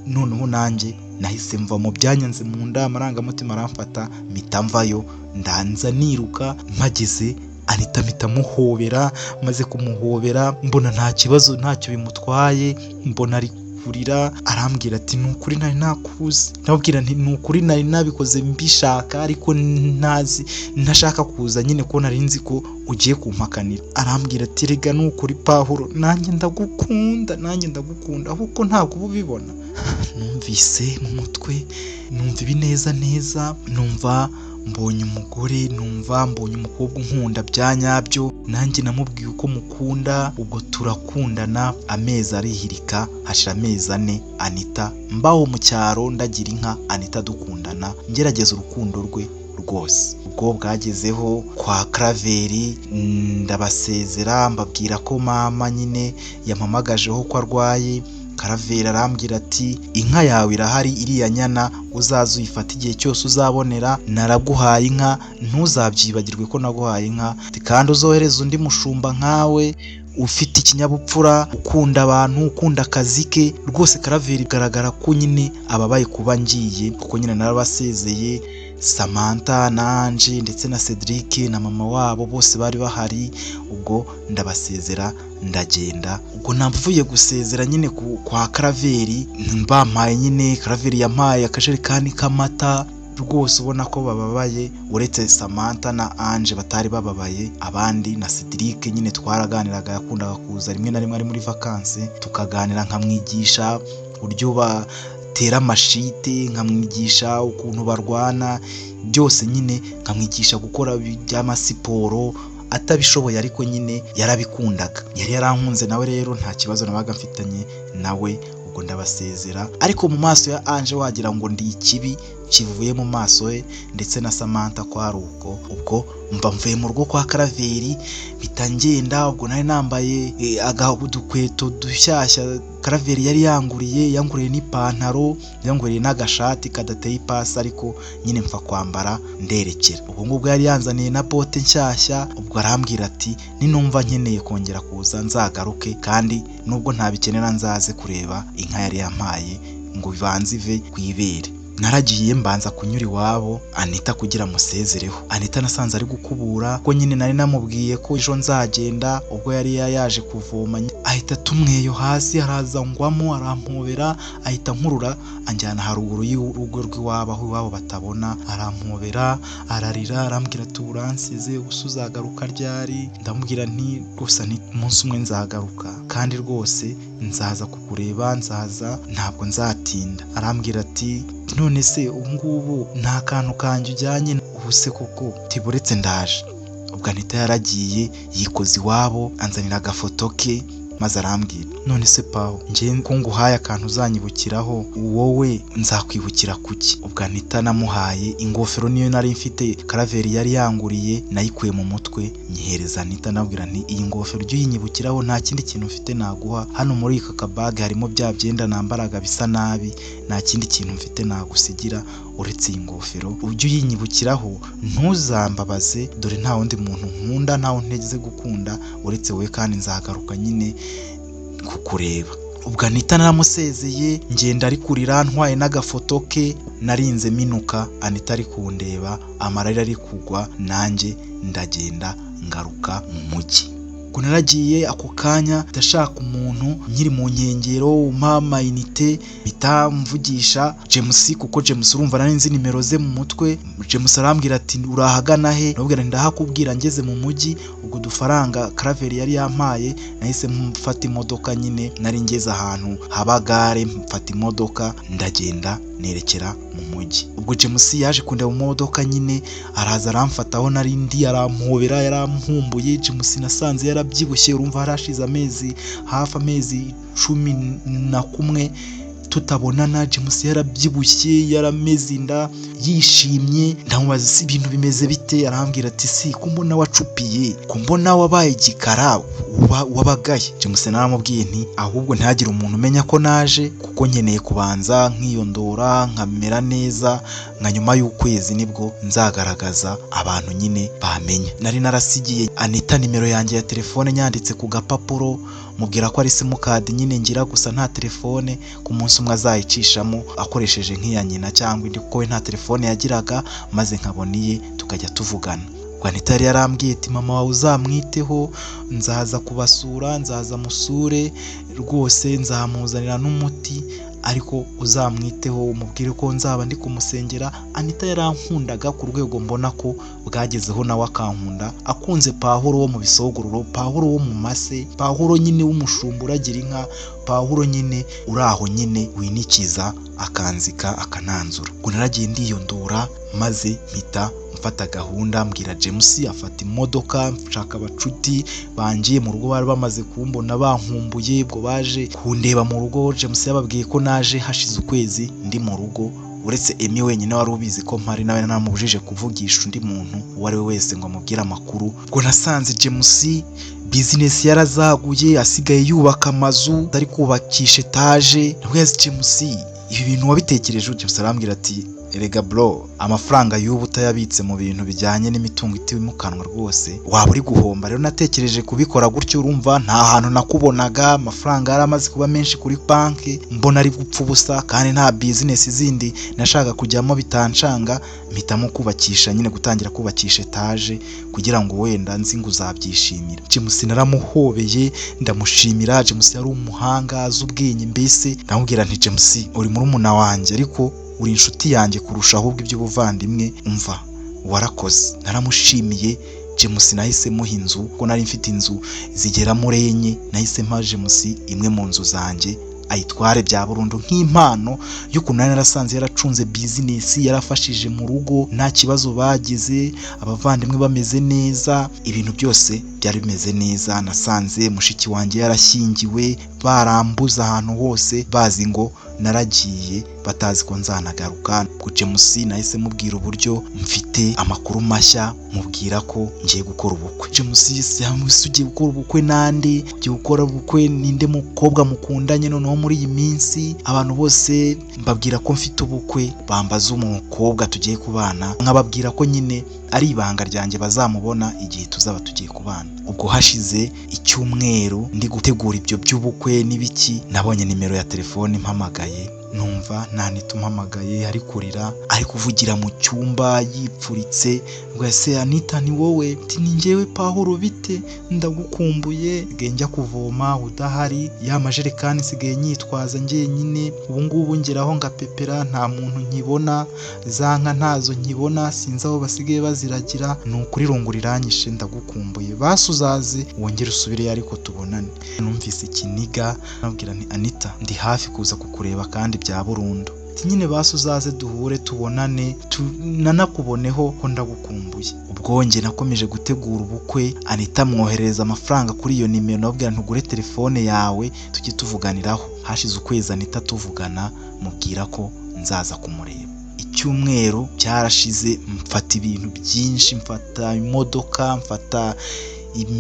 noneho nanjye nahise mva mu byanyanze mu nda, amarangamutima aramfata mpita mvayo, ndanza niruka. Mpageze Anita mpita muhobera, maze kumuhobera mbona nta kibazo ntacyo bimutwaye, mbona ari kurira, arambwira ati ni ukuri nari nakuzi. Ndababwira nti ni ukuri nari nabikoze mbishaka, ariko ntazi ntashaka kuza nyine ko nari nzi ko ugiye kumpakanira. Arambwira ati rega ni ukuri Pawulo, nanjye ndagukunda, nanjye ndagukunda, ahubwo ntabwo uba ubibona. Numvise mu mutwe numva ibineza neza, numva mbonye umugore, numva mbonye umukobwa unkunda bya nyabyo, nanjye namubwiye uko mukunda. Ubwo turakundana, amezi arihirika, hashira amezi 4 Anita mbaho mu cyaro ndagira inka, Anita dukundana, ngerageza urukundo rwe rwose. Ubwo bwagezeho kwa Karaveri ndabasezera, mbabwira ko mama nyine yampamagajeho ko arwaye. Karaveri arambwira ati inka yawe irahari, iriya nyana uzaza uyifata igihe cyose uzabonera, naraguhaye inka ntuzabyibagirwe ko naguhaye inka, kandi uzohereza undi mushumba nkawe ufite ikinyabupfura, ukunda abantu, ukunda akazi ke. Rwose Karaveri bigaragara ko nyine ababaye kuba ngiye, kuko nyine narabasezeye. Samantha na Ange ndetse na Cedric na mama wabo bose bari bahari, ubwo ndabasezera ndagenda. Ubwo navuye gusezera nyine kwa Karaveri, bampaye nyine, Karaveri yampaye akajerekani k'amata, rwose ubona ko bababaye, uretse Samantha na Ange batari bababaye, abandi na Cedric nyine twaraganiraga, yakundaga kuza rimwe na rimwe ari muri vacances, tukaganira, nkamwigisha uburyo batera amashite, nkamwigisha ukuntu barwana byose nyine, nkamwigisha gukora by'amasiporo, atabishoboye, ariko nyine yarabikundaga, yari yarankunze nawe. Rero nta kibazo nabaga mfitanye nawe. Ubwo ndabasezera, ariko mu maso ya Ange wagira ngo ndi ikibi kivuye mu maso he, ndetse na Samantha ko ari uko. Ubwo mba mvuye mu rugo kwa Karaveri, mpita ngenda. Ubwo nari nambaye udukweto dushyashya Karaveri yari yanguriye, yanguriye n'ipantaro, yanguriye n'agashati kadateye ipasi, ariko nyine mpfa kwambara nderekera. Ubwo ngubwo yari yanzaniye na bote nshyashya. Ubwo arambwira ati ninumva nkeneye kongera kuza nzagaruke, kandi nubwo ntabikenera nzaze kureba inka yari yampaye ngo ibanze ive ku ibere. Naragiye, mbanza kunyura iwabo Anita kugira musezereho. Anita nasanze ari gukubura, ko nyine nari namubwiye ko ejo nzagenda. Ubwo yari yaje kuvoma, ahita tumweyo hasi, araza ngwamo, arampobera, ahita nkurura anjyana haruguru y'urugo rw'iwabo aho iwabo batabona, arampobera, ararira, arambwira ati uransize, ubusa uzagaruka ryari? Ndamubwira nti rwose ni umunsi umwe nzagaruka, kandi rwose nzaza kukureba, nzaza ntabwo nzatinda. Arambwira ati none se ubu ngubu nta kantu kanjye ujyanye? Ubu se koko tiburetse ndaje. Ubwo Anita yaragiye yikoza iwabo, anzanira agafoto ke, maze arambwira none se Paul, njye ko nguhaye akantu uzanyibukiraho, wowe nzakwibukira kuki? Ubwo Anita namuhaye ingofero, niyo nari mfite Karaveri yari yanguriye, nayikuye mu mutwe nyihereza Anita, ndabwira nti iyi ngofero ujye uyinyibukiraho, nta kindi kintu mfite naguha. Hano muri aka kabage harimo bya byenda nambaraga bisa nabi, nta kindi kintu mfite nagusigira uretse iyi ngofero, ujye uyinyibukiraho, ntuzambabaze. Dore nta wundi muntu nkunda, ntawe nteze gukunda uretse wowe, kandi nzagaruka nyine kukureba. Ubwo Anita naramusezeye, ngenda ari kurira, ntwaye n'agafoto ke. Narinze minuka Anita ari kundeba, amarira ari kugwa, nanjye ndagenda ngaruka mu mujyi. Ubwo naragiye ako kanya ndashaka umuntu nkiri mu nkengero umpa amayinite, mpita mvugisha James, kuko James urumva nari nzi nimero ze mu mutwe. James arambwira ati urahagana he? Ndamubwira nti ndahakubwira ngeze mu mujyi. Ubwo udufaranga Karaveri yari yampaye nahise mfata imodoka nyine, nari ngeze ahantu haba gare, mfata imodoka ndagenda nerekera mu mujyi. Ubwo James yaje kundeba mu modoka nyine, araza aramfata aho nari ndi, arampobera, yaramkumbuye. James nasanze yarabyibushye, urumva harashize amezi, hafi amezi 11 tutabonana. James yarabyibushye, yarameze inda, yishimye. Ndamubaza si ibintu bimeze bite? Arambwira ati si ko mbona wacupiye, ko mbona wabaye igikara, wabagaye? James naramubwiye nti ahubwo ntihagire umuntu umenya ko naje, kuko nkeneye kubanza nkiyondora nkamera neza, nka nyuma y'ukwezi nibwo nzagaragaza abantu nyine bamenya. Nari narasigiye Anita nimero yanjye ya telefone nyanditse ku gapapuro, mubwira ko ari simukadi nyine ngira gusa nta telefone, ku munsi umwe azayicishamo akoresheje nk'iya nyina cyangwa indi, kuko we nta telefone yagiraga, maze nkabona iye tukajya tuvugana. Ubwo Anita yari yarambwiye ati mama wawe uzamwiteho, nzaza kubasura, nzaza musure rwose, nzamuzanira n'umuti, ariko uzamwiteho umubwire ko nzaba ndi kumusengera. Anita yarankundaga ku rwego mbona ko bwagezeho nawe akankunda, akunze Pahuro wo mu bisogororo, Pahuro wo mu mase, Pahuro nyine w'umushumba uragira inka, Pahuro nyine uri aho nyine winikiza akanzika akananzura. Ubwo naragiye ndiyondora, maze mpita mfata gahunda, mbwira James afata imodoka, nshaka abacuti bangiye mu rugo bari bamaze kumbona bankumbuye. Ubwo baje kundeba mu rugo, James yababwiye ko naje hashize ukwezi ndi mu rugo, uretse Emi wenyine wari ubizi ko mpari, nawe namubujije kuvugisha undi muntu uwo ari we wese ngo amubwire amakuru. Ubwo nasanze James bizinesi yarazaguye, asigaye yubaka amazu, ari kubakisha etaje. Nabwo James ibi bintu wabitekereje? James arambwira ati erega bro, amafaranga y'ubu utayabitse mu bintu bijyanye n'imitungo itimukanwa rwose waba uri guhomba. Rero natekereje kubikora gutyo, urumva nta hantu nakubonaga, amafaranga yari amaze kuba menshi kuri banki, mbona ari gupfa ubusa kandi nta bizinesi zindi nashaka kujyamo bitanshanga, mpitamo kubakisha nyine, gutangira kubakisha etaje kugira ngo wenda nzi ngo uzabyishimira. James naramuhobeye ndamushimira. James yari umuhanga, azi ubwenge mbese. Ndamubwira nti James uri murumuna wanjye, ariko uri inshuti yanjye kurusha ahubwo iby'ubuvandimwe, umva warakoze. Naramushimiye James, nahise muha inzu, kuko nari mfite inzu zigera muri enye, nahise mpa James imwe mu nzu zanjye. Ayitware bya burundu nk'impano y'ukuntu nari narasanze yaracunze business, yarafashije mu rugo, nta kibazo bagize, abavandimwe bameze neza, ibintu byose byari bimeze neza. Nasanze mushiki wanjye yarashyingiwe, barambuze ahantu hose bazi ngo naragiye, batazi ko nzanagaruka. Ku James nahise mubwira uburyo mfite amakuru mashya, mubwira ko ngiye gukora ubukwe. James yamuse: "Ugiye gukora ubukwe nande? Ugiye gukora ubukwe ninde mukobwa mukundanye noneho muri iyi minsi?" Abantu bose mbabwira ko mfite ubukwe, bambaza umukobwa tugiye kubana, nkababwira ko nyine ari ibanga ryanjye, bazamubona igihe tuzaba tugiye kubana. Ubwo hashize icyumweru ndi gutegura ibyo by'ubukwe n'ibiki, nabonye nimero ya telefone impamagaye, numva nta umpamagaye, ari kurira, ari kuvugira mu cyumba yipfuritse ngo: "Ese Anita, ni wowe?" Ati: "Ni njyewe Pahuro, bite? Ndagukumbuye, nsigaye njya kuvoma udahari, ya majerekani nsigaye nyitwaza njyenyine, ubu ngubu ngeraho ngapepera, nta muntu nkibona, za nka ntazo nkibona, sinzi aho basigaye baziragira, ni ukuri irungu riranyishe, ndagukumbuye, basi uzaze wongere usubireyo ariko tubonane." Numvise ikiniga, nabwira nti: "Anita, ndi hafi kuza kukureba kandi bya burundu." Ati: "Nyine basi uzaze duhure, tubonane, nanakuboneho ko ndagukumbuye." Ubwo njye nakomeje gutegura ubukwe, Anita amwoherereza amafaranga kuri iyo nimero, nababwira ntugure telefone yawe tujye tuvuganiraho. Hashize ukwezi Anita tuvugana, mubwira ko nzaza kumureba. Icyumweru cyarashize, mfata ibintu byinshi, mfata imodoka, mfata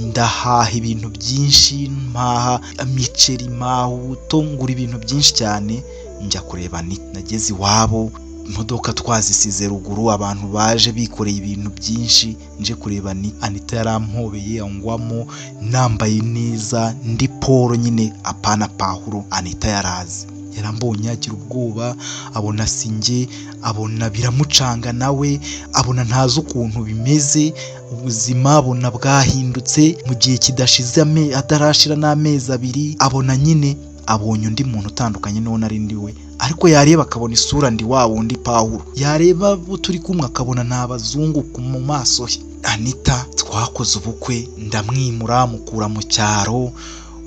ndahaha ibintu byinshi, mpaha imiceri, mpaha ubuto, ngura ibintu byinshi cyane, njya kureba Anita. Nageze iwabo imodoka twazisize ruguru, abantu baje bikoreye ibintu byinshi, nje kureba Anita. Anita yarampobeye angwamo, nambaye neza, ndi Paul nyine, apana Pahuro Anita yarazi. Yarambonye agira ubwoba, abona sinjye, abona biramucanga nawe, abona ntazi ukuntu bimeze, ubuzima abona bwahindutse mu gihe kidashize atarashira n'amezi 2, abona nyine abonye undi muntu utandukanye n'uwo nari ndi we. Ariko yareba akabona isura ndi wa wundi Pawulo, yareba abo turi kumwe akabona ni abazungu mu maso he. Anita twakoze ubukwe, ndamwimura, mukura mu cyaro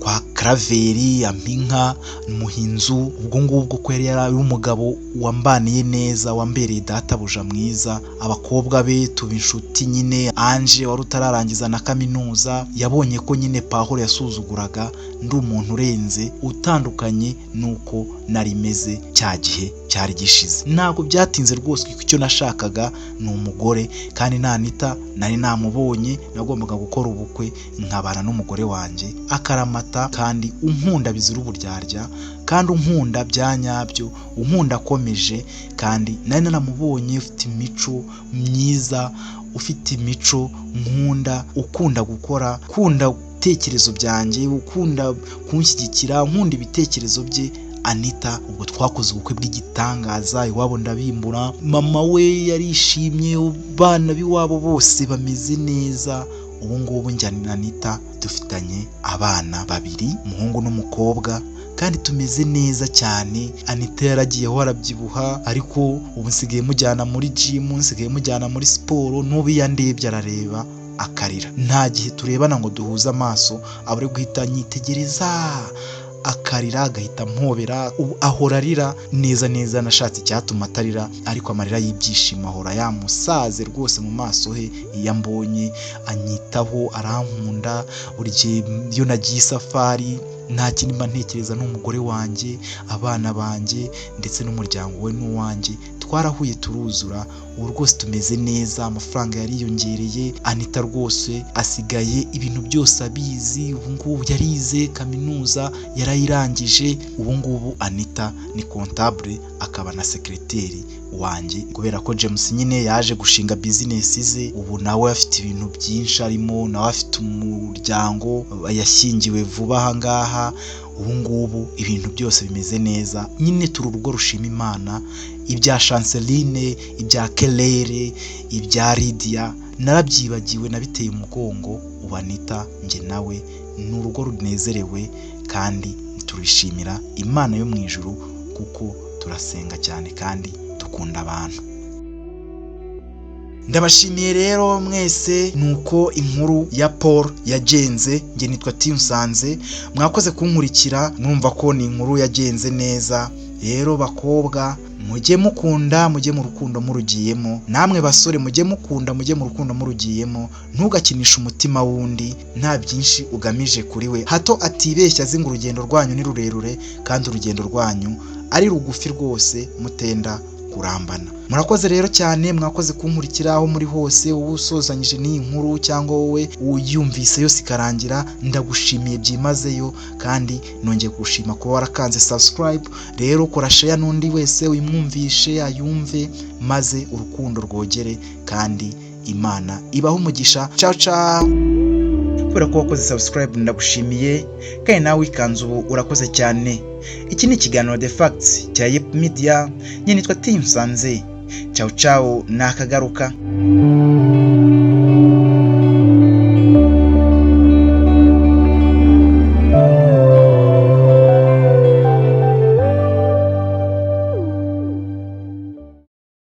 kwa Karaveri, ampa inka, muha inzu. Ubwo ngubwo ko yari yari umugabo wambaniye neza, wambereye databuja mwiza, abakobwa be tuba inshuti nyine. Anje wari utararangiza na kaminuza yabonye ko nyine Pawulo yasuzuguraga ndi umuntu urenze, utandukanye n'uko nari meze cya gihe cyari gishize. Ntabwo byatinze rwose, kuko icyo nashakaga ni umugore, kandi na Anita nari namubonye. Nagombaga gukora ubukwe nkabana n'umugore wanjye akaramata, kandi unkunda bizira uburyarya, kandi unkunda bya nyabyo, unkunda akomeje, kandi nari naramubonye ufite imico myiza, ufite imico nkunda, ukunda gukora, ukunda ibitekerezo byanjye, ukunda kunshyigikira, nkunda ibitekerezo bye. Anita ubwo twakoze ubukwe bw'igitangaza, iwabo ndabimbura, mama we yarishimye, abana b'iwabo bose bameze neza. Ubu ngubu njye na Anita dufitanye abana babiri, umuhungu n'umukobwa, kandi tumeze neza cyane. Anita yaragiyeho arabyibuha, ariko ubu nsigaye mujyana muri gym, nsigaye mujyana muri siporo. N'ubu iyo andebye arareba akarira, nta gihe turebana ngo duhuze amaso, aba ari guhita anyitegereza akarira, agahita ampobera. Ubu ahora arira neza neza. Nashatse icyatuma atarira, ariko amarira y'ibyishimo ahora yamusaze rwose mu maso he iyo ambonye. Anyitaho, arankunda. Buri gihe iyo nagiye isafari nta kindi mba ntekereza, ni umugore wanjye, abana banjye, ndetse n'umuryango we n'uwanjye. Twarahuye turuzura, ubu rwose tumeze neza, amafaranga yariyongereye. Anita rwose asigaye ibintu byose abizi, ubu ngubu yarize kaminuza yarayirangije. Ubu ngubu Anita ni comptable akaba na secretary wanjye, kubera ko James nyine yaje gushinga business ze, ubu nawe afite ibintu byinshi arimo, nawe afite umuryango, yashyingiwe vuba aha ngaha. Ubu ngubu ibintu byose bimeze neza nyine, turi urugo rushima Imana. Ibya Chanceline, ibya Kerere, ibya Lydia narabyibagiwe, nabiteye umugongo. Ubu Anita njye nawe ni urugo runezerewe, kandi turishimira Imana yo mu ijuru kuko turasenga cyane kandi dukunda abantu. Ndabashimiye rero mwese. Nuko inkuru ya Paul yagenze. Njye nitwa Nsanze, mwakoze kunkurikira. Mwumva ko ni inkuru yagenze neza. Rero bakobwa, mujye mukunda, mujye mu rukundo murugiyemo. Namwe basore, mujye mukunda, mujye mu rukundo murugiyemo. Ntugakinishe umutima w'undi nta byinshi ugamije kuri we, hato atibeshya azi ngo urugendo rwanyu ni rurerure kandi urugendo rwanyu ari rugufi rwose, mutenda kurambana. Murakoze rero cyane, mwakoze kunkurikira aho muri hose. Wowe usozanyije n'iyi nkuru cyangwa wowe uyumvise yose ikarangira, ndagushimiye byimazeyo, kandi nongeye kugushima kuba warakanze subscribe. Rero kora share n'undi wese uyimwumvishe ayumve, maze urukundo rwogere, kandi Imana ibaho umugisha. Ciao ciao. Kubera ko wakoze subscribe ndagushimiye, kandi nawe wikanze ubu urakoze cyane. Iki ni ikiganiro The Facts cya Yep Media. Njye nitwa Nsanze. Ciao ciao, nakagaruka.